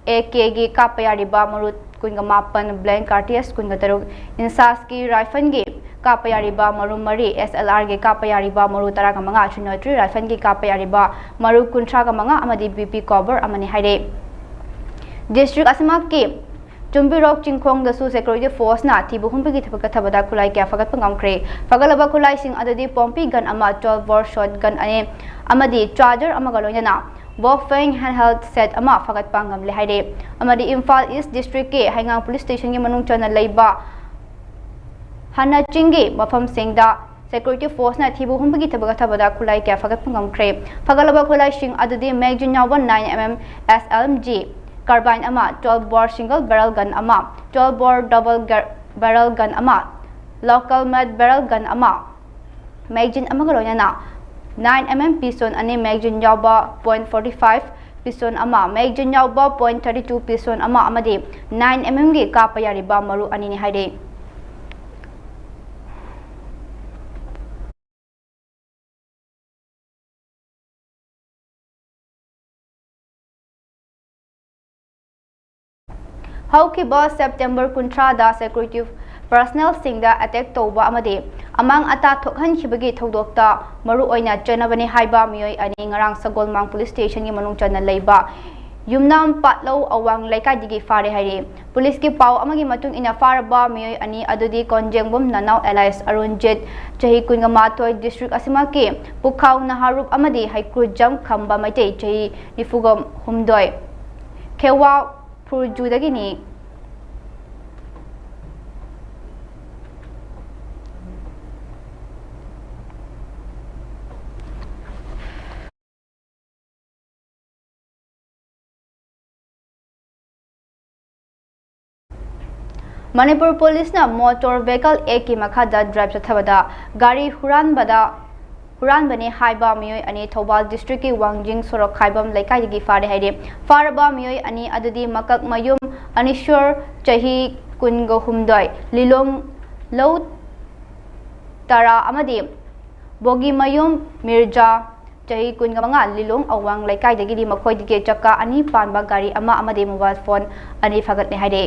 A K ꯒꯤ ꯀꯥꯞꯄ ꯌꯥꯔꯤꯕ ꯃꯔꯨ ꯀꯨꯟꯒ ꯃꯥꯄꯟ, blank cartridge ꯀꯨꯟꯒ ꯇꯔꯨꯛ, INSAS ꯀꯤ rifle ꯒꯤ ꯀꯥꯞꯄ ꯌꯥꯔꯤꯕ ꯃꯔꯨ ꯃꯔꯤ, S L R ꯒꯤ ꯀꯥꯞꯄ ꯌꯥꯔꯤꯕ ꯃꯔꯨ ꯇꯔꯥꯒ ꯃꯉꯥ, three oh three rifle ꯒꯤ ꯀꯥꯞꯄ ꯌꯥꯔꯤꯕ ꯃꯔꯨ ꯀꯨꯟꯊ꯭ꯔꯥꯒ ꯃꯉꯥ ꯑꯃꯗꯤ B P cover ꯑꯃꯅꯤ ꯍꯥꯏꯔꯦ꯫ District ꯑꯁꯤꯃꯛꯀꯤ ꯆꯨꯝꯕꯤꯔꯣꯛ ꯆꯤꯡꯈꯣꯡꯗꯁꯨ security force ꯅ ꯊꯤꯕ ꯍꯨꯝꯕꯒꯤ ꯊꯕꯛ ꯆꯠꯊꯕꯗ ꯈꯨꯠꯂꯥꯏ ꯀꯌꯥ ꯐꯒꯠꯄ ꯉꯝꯈ꯭ꯔꯦ꯫ ꯐꯒꯠꯂꯕ ꯈꯨꯠꯂꯥꯏꯁꯤꯡ ꯑꯗꯨꯗꯤ ꯄꯣꯝꯄꯤ gun ꯑꯃ, twelve bore shot gun ꯑꯅꯤ ꯑꯃꯗꯤ charger ꯑꯃꯒ ꯂꯣꯏꯅꯅ Bofeng handheld set ꯑꯃ ꯐꯒꯠꯄ ꯉꯝꯂꯦ ꯍꯥꯏꯔꯦ꯫ ꯑꯃꯗꯤ ꯏꯝꯐꯥꯜ East District ꯀꯤ ꯍꯩꯉꯥꯡ Police Station ꯒꯤ ꯃꯅꯨꯡ ꯆꯟꯅ ꯂꯩꯕ ꯍꯥꯟꯅ ꯆꯤꯡꯒꯤ ꯃꯐꯝꯁꯤꯡꯗ security force ꯅ ꯊꯤꯕ ꯍꯨꯝꯕꯒꯤ ꯊꯕꯛ ꯆꯠꯊꯕꯗ ꯈꯨꯠꯂꯥꯏ ꯀꯌꯥ ꯐꯒꯠꯄ ꯉꯝꯈ꯭ꯔꯦ꯫ ꯐꯒꯠꯂꯕ ꯈꯨꯠꯂꯥꯏꯁꯤꯡ ꯑꯗꯨꯗꯤ magazine ꯌꯥꯎꯕ nine M M S L M G carbine ꯑꯃ, twelve bore single barrel gun ꯑꯃ, twelve bore double ga- barrel gun ꯑꯃ, local made barrel gun ꯑꯃ, magazine ꯑꯃꯒ ꯂꯣꯏꯅꯅ nine M M pistol ꯑꯅꯤ, magazine ꯌꯥꯎꯕ point forty five pistol ꯑꯃ, magazine ꯌꯥꯎꯕ point thirty two pistol ꯑꯃ ꯑꯃꯗꯤ nine M M ꯒꯤ ꯀꯥꯞꯄ ꯌꯥꯔꯤꯕ ꯃꯔꯨ ꯑꯅꯤꯅꯤ ꯍꯥꯏꯔꯤ꯫ ꯍꯧꯈꯤꯕ September ꯀꯨꯟꯊ꯭ꯔꯥꯗ security personnel ꯁꯤꯡꯗ attack ꯇꯧꯕ ꯑꯃꯗꯤ ꯑꯃꯥꯡ ꯑꯇꯥ ꯊꯣꯛꯍꯟꯈꯤꯕꯒꯤ ꯊꯧꯗꯣꯛꯇ ꯃꯔꯨ ꯑꯣꯏꯅ ꯆꯦꯟꯅꯕꯅꯤ ꯍꯥꯏꯕ ꯃꯤꯑꯣꯏ ꯑꯅꯤ ꯉꯔꯥꯡ ꯁꯒꯣꯜꯃꯥꯡ Police Station ꯒꯤ ꯃꯅꯨꯡ ꯆꯟꯅ ꯂꯩꯕ ꯌꯨꯝꯅꯥꯝ ꯄꯥꯠꯂꯧ ꯑꯋꯥꯡ ꯂꯩꯀꯥꯏꯗꯒꯤ ꯐꯥꯔꯦ ꯍꯥꯏꯔꯤ꯫ Police ꯀꯤ ꯄꯥꯎ ꯑꯃꯒꯤ ꯃꯇꯨꯡ ꯏꯟꯅ, ꯐꯥꯔꯕ ꯃꯤꯑꯣꯏ ꯑꯅꯤ ꯑꯗꯨꯗꯤ ꯀꯣꯟꯖꯦꯡꯕꯝ ꯅꯅꯥꯎ alias ꯑꯔꯨꯟꯖꯤꯠ, ꯆꯍꯤ ꯀꯨꯟꯒ ꯃꯥꯊꯣꯏ, district ꯑꯁꯤꯃꯛꯀꯤ ꯄꯨꯈꯥꯎ ꯅꯍꯥꯔꯨꯞ ꯑꯃꯗꯤ ꯍꯩꯀ꯭ꯔꯨꯖꯝ ꯈꯝꯕ ꯃꯩꯇꯩ, ꯆꯍꯤ ꯅꯤꯐꯨꯒ ꯍꯨꯝꯗꯣꯏ, ꯈꯦꯋꯥ ꯐꯨꯔꯖꯨꯗꯒꯤꯅꯤ꯫ ꯃꯅꯤꯄꯨꯔ ꯄꯨꯂꯤꯁꯅ ꯃꯣꯇꯣꯔ ꯚꯦꯍꯤꯀꯜ ꯑꯦꯛꯀꯤ ꯃꯈꯥꯗ ꯗ꯭ꯔꯥꯏꯚ ꯆꯠꯊꯕꯗ ꯒꯥꯔꯤ ꯍꯨꯔꯥꯟꯕꯗ ꯍꯨꯔꯥꯟꯕꯅꯤ ꯍꯥꯏꯕ ꯃꯤꯑꯣꯏ ꯑꯅꯤ ꯊꯧꯕꯥꯜ ꯗꯤꯁꯇ꯭ꯔꯤꯛꯀꯤ ꯋꯥꯡꯖꯤꯡ ꯁꯣꯔꯣꯛ ꯈꯥꯏꯕꯝ ꯂꯩꯀꯥꯏꯗꯒꯤ ꯐꯥꯔꯦ ꯍꯥꯏꯔꯦ꯫ ꯐꯥꯔꯕ ꯃꯤꯑꯣꯏ ꯑꯅꯤ ꯑꯗꯨꯗꯤ ꯃꯀꯛꯃꯌꯨꯝ ꯑꯅꯤꯁꯣꯔ, ꯆꯍꯤ ꯀꯨꯟꯒ ꯍꯨꯝꯗꯣꯏ, ꯂꯤꯂꯣꯡ ꯂꯧ ꯇꯔꯥ ꯑꯃꯗꯤ ꯕꯣꯒꯤꯃꯌꯨꯝ ꯃꯤꯔꯖꯥ, ꯆꯍꯤ ꯀꯨꯟꯒ ꯃꯉꯥ, ꯂꯤꯂꯣꯡ ꯑꯋꯥꯡ ꯂꯩꯀꯥꯏꯗꯒꯤꯗꯤ ꯃꯈꯣꯏꯗꯒꯤ ꯆꯀꯥ ꯑꯅꯤ ꯄꯥꯟꯕ ꯒꯥꯔꯤ ꯑꯃ ꯑꯃꯗꯤ ꯃꯣꯕꯥꯏꯜ ꯐꯣꯟ ꯑꯅꯤ ꯐꯥꯒꯠꯂꯦ ꯍꯥꯏꯔꯦ꯫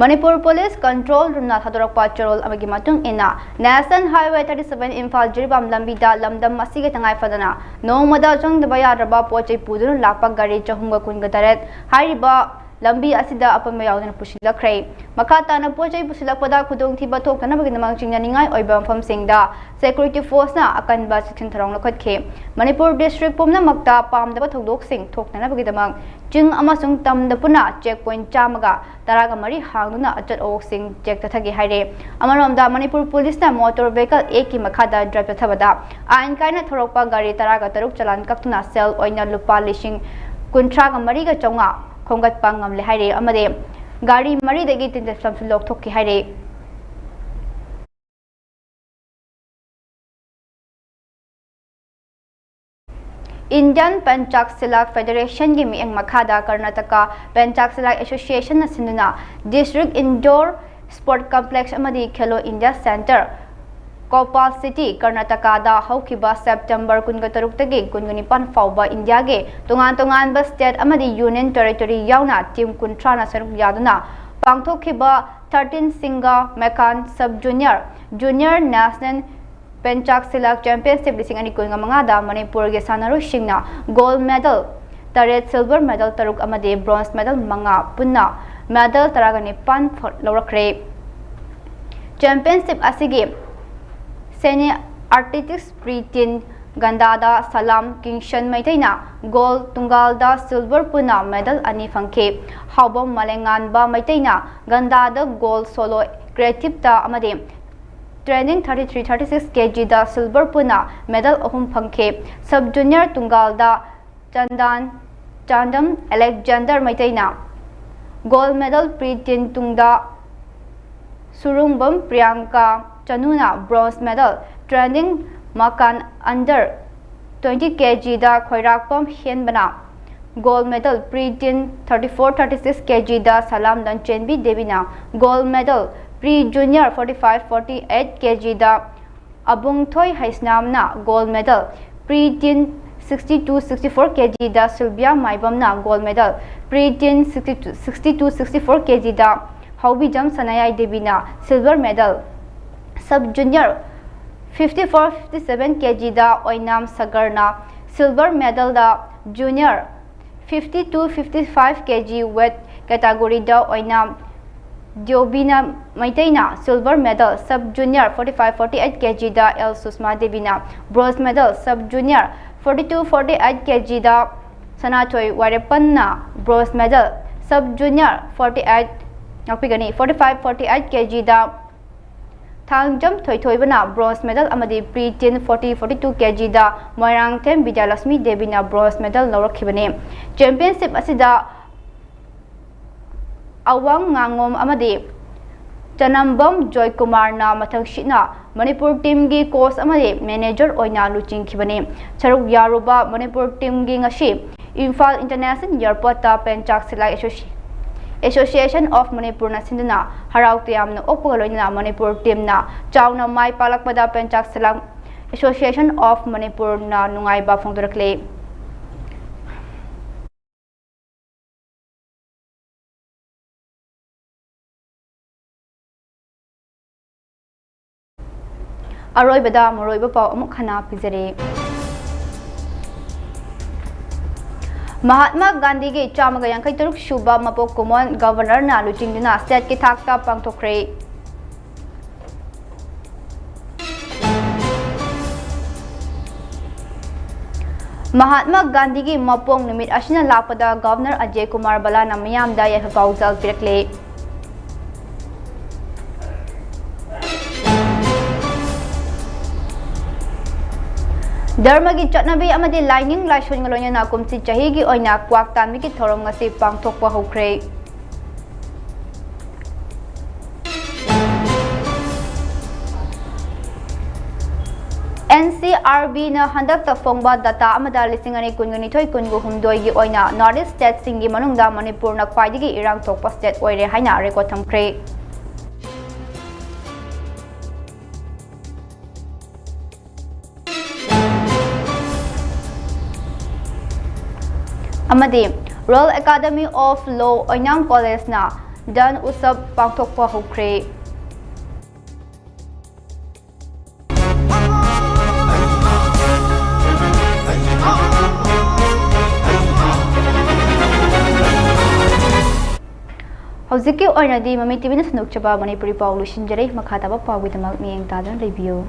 ꯃꯅꯤꯄꯨꯔ ꯄꯨꯂꯤꯁ ꯀꯟꯇ꯭ꯔꯣꯜ ꯔꯨꯝꯅ ꯊꯥꯗꯣꯔꯛꯄ ꯆꯦꯔꯣꯜ ꯑꯃꯒꯤ ꯃꯇꯨꯡ ꯏꯟꯅ, national highway thirty seven Imphal Jiribam ꯂꯝꯕꯤꯗ ꯂꯝꯗꯝ ꯑꯁꯤꯒꯤ ꯇꯉꯥꯏ ꯐꯗꯅ ꯅꯣꯡꯃꯗ ꯆꯪꯗꯕ ꯌꯥꯗ꯭ꯔꯕ ꯄꯣꯠ ꯆꯩ ꯄꯨꯗꯨꯅ ꯂꯥꯛꯄ ꯒꯥꯔꯤ ꯆꯍꯨꯝꯒ ꯀꯨꯟꯒ ꯇꯔꯦꯠ ꯍꯥꯏꯔꯤꯕ ꯂꯝꯕꯤ ꯑꯁꯤꯗ ꯑꯄꯟꯕ ꯌꯥꯎꯗꯅ ꯄꯨꯁꯤꯜꯂꯛꯈ꯭ꯔꯦ꯫ ꯃꯈꯥ ꯇꯥꯅ ꯄꯣꯠ ꯆꯩ ꯄꯨꯁꯤꯜꯂꯛꯄꯗ ꯈꯨꯗꯣꯡꯊꯤꯕ ꯊꯣꯛꯇꯅꯕꯒꯤꯗꯃꯛ ꯆꯤꯡꯅꯅꯤꯡꯉꯥꯏ ꯑꯣꯏꯕ ꯃꯐꯝꯁꯤꯡꯗ ꯁꯦꯀ꯭ꯌꯨꯔꯤꯇꯤ ꯐꯣꯔꯁꯅ ꯑꯀꯟꯕ ꯆꯦꯛꯁꯤꯟ ꯊꯧꯔꯥꯡ ꯂꯧꯈꯠꯈꯤ꯫ ꯃꯅꯤꯄꯨꯔ ꯗꯤꯁꯇ꯭ꯔꯤꯛ ꯄꯨꯝꯅꯃꯛꯇ ꯄꯥꯝꯗꯕ ꯊꯧꯗꯣꯛꯁꯤꯡ ꯊꯣꯛꯇꯅꯕꯒꯤꯗꯃꯛ ꯆꯤꯡ ꯑꯃꯁꯨꯡ ꯇꯝꯗ ꯄꯨꯟꯅ ꯆꯦꯛ ꯄꯣꯏꯟꯠ ꯆꯥꯝꯃꯒ ꯇꯔꯥꯒ ꯃꯔꯤ ꯍꯥꯡꯗꯨꯅ ꯑꯆꯠ ꯑꯋꯣꯛꯁꯤꯡ ꯆꯦꯛ ꯆꯠꯊꯒꯦ ꯍꯥꯏꯔꯦ꯫ ꯑꯃꯔꯣꯝꯗ, ꯃꯅꯤꯄꯨꯔ ꯄꯨꯂꯤꯁꯅ ꯃꯣꯇꯣꯔ ꯚꯦꯍꯤꯀꯜ ꯑꯦꯛꯀꯤ ꯃꯈꯥꯗ ꯗ꯭ꯔꯥꯏꯚ ꯆꯠꯊꯕꯗ ꯑꯥꯏꯟ ꯀꯥꯏꯅ ꯊꯧꯔꯛꯄ ꯒꯥꯔꯤ ꯇꯔꯥꯒ ꯇꯔꯨꯛ ꯆꯂꯥꯟ ꯀꯛꯇꯨꯅ ꯁꯦꯜ ꯑꯣꯏꯅ ꯂꯨꯄꯥ ꯂꯤꯁꯤꯡ ꯀꯨꯟꯊ꯭ꯔꯥꯒ ꯃꯔꯤꯒ ꯆꯥꯝꯃꯉꯥ ꯈꯣꯝꯒꯠꯄ ꯉꯝꯂꯦ ꯍꯥꯏꯔꯦ꯫ ꯑꯃꯗꯤ ꯒꯥꯔꯤ ꯃꯔꯤꯗꯒꯤ ꯇꯤꯟꯖꯐꯝꯁꯨ ꯂꯧꯊꯣꯛꯈꯤ ꯍꯥꯏꯔꯦ꯫ ꯏꯟꯗꯤꯌꯟ ꯄꯟꯆꯥꯛꯁꯤꯂꯥ ꯐꯦꯗꯦꯔꯦꯁꯟꯒꯤ ꯃꯤꯠꯌꯦꯡ ꯃꯈꯥꯗ ꯀꯔꯅꯥꯇꯀꯥ ꯄꯟꯆꯥꯛꯁꯤꯂꯥ ꯑꯦꯁꯣꯁꯤꯌꯦꯁꯟꯅ ꯁꯤꯟꯗꯨꯅ ꯗꯤꯁꯇ꯭ꯔꯤꯛ ꯏꯟꯗꯣꯔ ꯁ꯭ꯄꯣꯔꯠ ꯀꯝꯄ꯭ꯂꯦꯛꯁ ꯑꯃꯗꯤ ꯈꯦꯂꯣ ꯏꯟꯗꯤꯌꯥ ꯁꯦꯟꯇꯔ, ꯀꯣꯄꯥꯜ ꯁꯤꯇꯤ, ꯀꯔꯅꯥꯇꯀꯥꯗ ꯍꯧꯈꯤꯕ ꯁꯦꯞꯇꯦꯝꯕꯔ ꯀꯨꯟꯒ ꯇꯔꯨꯛꯇꯒꯤ ꯀꯨꯟꯒ ꯅꯤꯄꯥꯟ ꯐꯥꯎꯕ ꯏꯟꯗꯤꯌꯥꯒꯤ ꯇꯣꯉꯥꯟ ꯇꯣꯉꯥꯟꯕ ꯁ꯭ꯇꯦꯠ ꯑꯃꯗꯤ ꯌꯨꯅꯤꯌꯟ ꯇꯦꯔꯤꯇꯣꯔꯤ ꯌꯥꯎꯅ ꯇꯤꯝ ꯀꯨꯟꯊ꯭ꯔꯥꯅ ꯁꯔꯨꯛ ꯌꯥꯗꯨꯅ ꯄꯥꯡꯊꯣꯛꯈꯤꯕ ꯊꯥꯔꯇꯤꯟ ꯁꯤꯡꯒꯥ ꯃꯦꯀꯥꯟ sub junior, junior national pencak silat championship ꯂꯤꯁꯤꯡ ꯑꯅꯤ ꯀꯨꯟꯒ ꯃꯉꯥꯗ ꯃꯅꯤꯄꯨꯔꯒꯤ ꯁꯥꯟꯅꯔꯣꯏꯁꯤꯡꯅ ꯒꯣꯜꯗ ꯃꯦꯗꯜ ꯇꯔꯦꯠ, ꯁꯤꯜꯚꯔ ꯃꯦꯗꯜ ꯇꯔꯨꯛ ꯑꯃꯗꯤ ꯕ꯭ꯔꯣꯟꯖ ꯃꯦꯗꯜ ꯃꯉꯥ, ꯄꯨꯟꯅ ꯃꯦꯗꯜ ꯇꯔꯥꯒ ꯅꯤꯄꯥꯟ ꯐ-, ꯂꯧꯔꯛꯈ꯭ꯔꯦ꯫ ꯆꯦꯝꯄꯤꯌꯟꯁꯤꯞ ꯑꯁꯤꯒꯤ ꯁꯦꯅꯤ ꯑꯥꯔꯇꯤꯁꯇꯤꯛꯁ ꯄ꯭ꯔꯤ ꯇꯤꯟ ꯒꯟꯗꯥꯗ ꯁꯂꯥꯝ ꯀꯤꯡꯁꯟ ꯃꯩꯇꯩꯅ ꯒꯣꯜꯗ, ꯇꯨꯡꯒꯥꯜꯗ ꯁꯤꯜꯚꯔ, ꯄꯨꯟꯅ ꯃꯦꯗꯜ ꯑꯅꯤ ꯐꯪꯈꯤ꯫ ꯍꯥꯎꯕꯝ ꯃꯂꯦꯉꯥꯟꯕ ꯃꯩꯇꯩꯅ ꯒꯟꯗꯥꯗ ꯒꯣꯜꯗ, ꯁꯣꯂꯣ ꯀ꯭ꯔꯤꯌꯦꯇꯤꯞꯇ ꯑꯃꯗꯤ trending thirty three thirty six kg ꯗ silver ꯄꯨꯟꯅ medal ꯑꯍꯨꯝ ꯐꯪꯈꯤ꯫ Sub junior ꯇꯨꯡꯒꯥꯜꯗ ꯆꯟꯗꯥꯟ ꯆꯥꯟꯗꯝ ꯑꯂꯦꯛꯖꯦꯟꯗꯔ ꯃꯩꯇꯩꯅ gold medal, pre teen ꯇꯨꯡꯗ ꯁꯨꯔꯨꯡꯕꯝ ꯄ꯭ꯔꯤꯌꯥꯡꯀꯥ ꯆꯅꯨꯅ bronze medal, trending ꯃꯀꯥꯟ under twenty kg ꯗ ꯈꯣꯏꯔꯥꯛꯄꯝ ꯍꯦꯟꯕꯅ gold medal, pre teen thirty four thirty six kg ꯗ ꯁꯂꯥꯝ ꯂꯟꯆꯦꯟꯕꯤ ꯗꯦꯕꯤꯅ gold medal, pre junior forty five forty eight kg ꯗ ꯑꯕꯨꯡꯊꯣꯏ ꯍꯩꯁꯅꯥꯝꯅ gold medal, pre teen sixty two sixty four kg ꯗ Sylvia ꯃꯥꯏꯕꯝꯅ gold medal, pre teen sixty two sixty four kg ꯗ ꯍꯥꯎꯕꯤꯖꯝ ꯁꯅꯥꯌꯥꯏ ꯗꯦꯕꯤꯅ silver medal, sub junior fifty four fifty seven kg ꯗ ꯑꯣꯏꯅꯥꯝ ꯁꯒꯔꯅ silver medal ꯗ junior fifty two fifty five kg weight category ꯗ ꯑꯣꯏꯅꯥꯝ ꯗ꯭ꯌꯣꯕꯤꯅ ꯃꯩꯇꯩꯅ silver medal, sub junior forty five forty eight kg ꯗ L Sushma ꯗꯦꯕꯤꯅ bronze medal, sub junior forty two forty eight kg ꯗ ꯁꯅꯥꯊꯣꯏ ꯋꯥꯏꯔꯦꯞꯄꯟꯅ bronze medal, sub junior forty eight ꯉꯥꯛꯄꯤꯒꯅꯤ forty five forty eight kg ꯗ Thangjam ꯊꯣꯏꯊꯣꯏꯕꯅ bronze medal ꯑꯃꯗꯤ pre teen forty forty two kg ꯗ Moirangthem Bidyalakshmi ꯗꯦꯕꯤꯅ bronze medal ꯂꯧꯔꯛꯈꯤꯕꯅꯤ꯫ Championship ꯑꯁꯤꯗ ꯑꯋꯥꯡ ꯉꯥꯉꯣꯝ ꯑꯃꯗꯤ ꯆꯅꯝꯕꯝ ꯖꯣꯏꯀꯨꯃꯥꯔꯅ ꯃꯊꯪꯁꯤꯠꯅ Manipur team ꯒꯤ coach ꯑꯃꯗꯤ manager ꯑꯣꯏꯅ ꯂꯨꯆꯤꯡꯈꯤꯕꯅꯤ꯫ ꯁꯔꯨꯛ ꯌꯥꯔꯨꯕ ꯃꯅꯤꯄꯨꯔ team ꯒꯤ ꯉꯁꯤ ꯏꯝꯐꯥꯜ International Airport ꯇ ꯄꯦꯟꯆꯥꯛ ꯁꯤꯂꯥꯏ Association, Association of Manipur ꯅ ꯁꯤꯟꯗꯨꯅ ꯍꯔꯥꯎ ꯇꯌꯥꯝꯅ ꯑꯣꯛꯄꯒ ꯂꯣꯏꯅꯅ ꯃꯅꯤꯄꯨꯔ team ꯅ ꯆꯥꯎꯅ ꯃꯥꯏ ꯄꯥꯛꯂꯛꯄꯗ ꯄꯦꯟꯆꯥꯛ ꯁꯤꯂꯥꯏ Association of Manipur ꯅ ꯅꯨꯡꯉꯥꯏꯕ ꯐꯣꯡꯗꯣꯔꯛꯂꯤ꯫ ꯑꯔꯣꯏꯕꯗ ꯃꯔꯨꯑꯣꯏꯕ ꯄꯥꯎ ꯑꯃꯨꯛ ꯍꯟꯅ ꯄꯤꯖꯔꯤ꯫ ꯃꯍꯥꯠꯃꯥ ꯒꯥꯟꯙꯤꯒꯤ ꯆꯥꯝꯃꯒ ꯌꯥꯡꯈꯩ ꯇꯔꯨꯛ ꯁꯨꯕ ꯃꯄꯣꯛ ꯀꯨꯝꯑꯣꯟ Governor ꯅ ꯂꯨꯆꯤꯡꯗꯨꯅ state ꯀꯤ ꯊꯥꯛꯇ ꯄꯥꯡꯊꯣꯛꯈ꯭ꯔꯦ꯫ ꯃꯍꯥꯠꯃꯥ ꯒꯥꯟꯙꯤꯒꯤ ꯃꯄꯣꯛ ꯅꯨꯃꯤꯠ ꯑꯁꯤꯅ ꯂꯥꯛꯄꯗ Governor ꯑꯖꯦ ꯀꯨꯃꯥꯔ ꯚꯜꯂꯥꯅ ꯃꯤꯌꯥꯝꯗ ꯌꯥꯏꯐ ꯄꯥꯎꯖꯦꯜ ꯄꯤꯔꯛꯂꯦ꯫ ꯙꯔꯃꯒꯤ ꯆꯠꯅꯕꯤ ꯑꯃꯗꯤ ꯂꯥꯏꯅꯤꯡ ꯂꯥꯏꯁꯣꯟꯒ ꯂꯣꯏꯅꯅ ꯀꯨꯝꯁꯤ ꯆꯍꯤꯒꯤ ꯑꯣꯏꯅ ꯀ꯭ꯋꯥꯛ ꯇꯥꯟꯕꯒꯤ ꯊꯧꯔꯝ ꯉꯁꯤ ꯄꯥꯡꯊꯣꯛꯄ ꯍꯧꯈ꯭ꯔꯦ꯫ ꯑꯦꯟ ꯁꯤ ꯑꯥꯔ ꯕꯤꯅ ꯍꯟꯗꯛꯇ ꯐꯣꯡꯕ ꯗꯇꯥ ꯑꯃꯗ ꯂꯤꯁꯤꯡ ꯑꯅꯤ ꯀꯨꯟꯒ ꯅꯤꯊꯣꯏ ꯀꯨꯟꯒ ꯍꯨꯝꯗꯣꯏꯒꯤ ꯑꯣꯏꯅ North East stateꯁꯤꯡꯒꯤ ꯃꯅꯨꯡꯗ ꯃꯅꯤꯄꯨꯔꯅ ꯈ꯭ꯋꯥꯏꯗꯒꯤ ꯏꯔꯥꯡ ꯊꯣꯛꯄ state ꯑꯣꯏꯔꯦ ꯍꯥꯏꯅ record ꯊꯝꯈ꯭ꯔꯦ꯫ ꯑꯃꯗꯤ Royal Academy of Law ꯑꯣꯏꯅꯥꯝ Collegeꯅ ꯗꯟ ꯎꯠꯁꯕ ꯄꯥꯡꯊꯣꯛꯄ ꯍꯧꯈ꯭ꯔꯦ꯫ ꯍꯧꯖꯤꯛꯀꯤ ꯑꯣꯏꯅꯗꯤ ꯃꯃꯤ ꯇꯤꯚꯤꯅ ꯁꯟꯗꯣꯛꯆꯕ ꯃꯅꯤꯄꯨꯔꯤ ꯄꯥꯎ ꯂꯣꯏꯁꯤꯟꯖꯔꯦ꯫ ꯃꯈꯥ ꯇꯥꯕ ꯄꯥꯎꯒꯤꯗꯃꯛ ꯃꯤꯠꯌꯦꯡ ꯇꯥꯗꯨꯅ ꯂꯩꯕꯤꯌꯨ꯫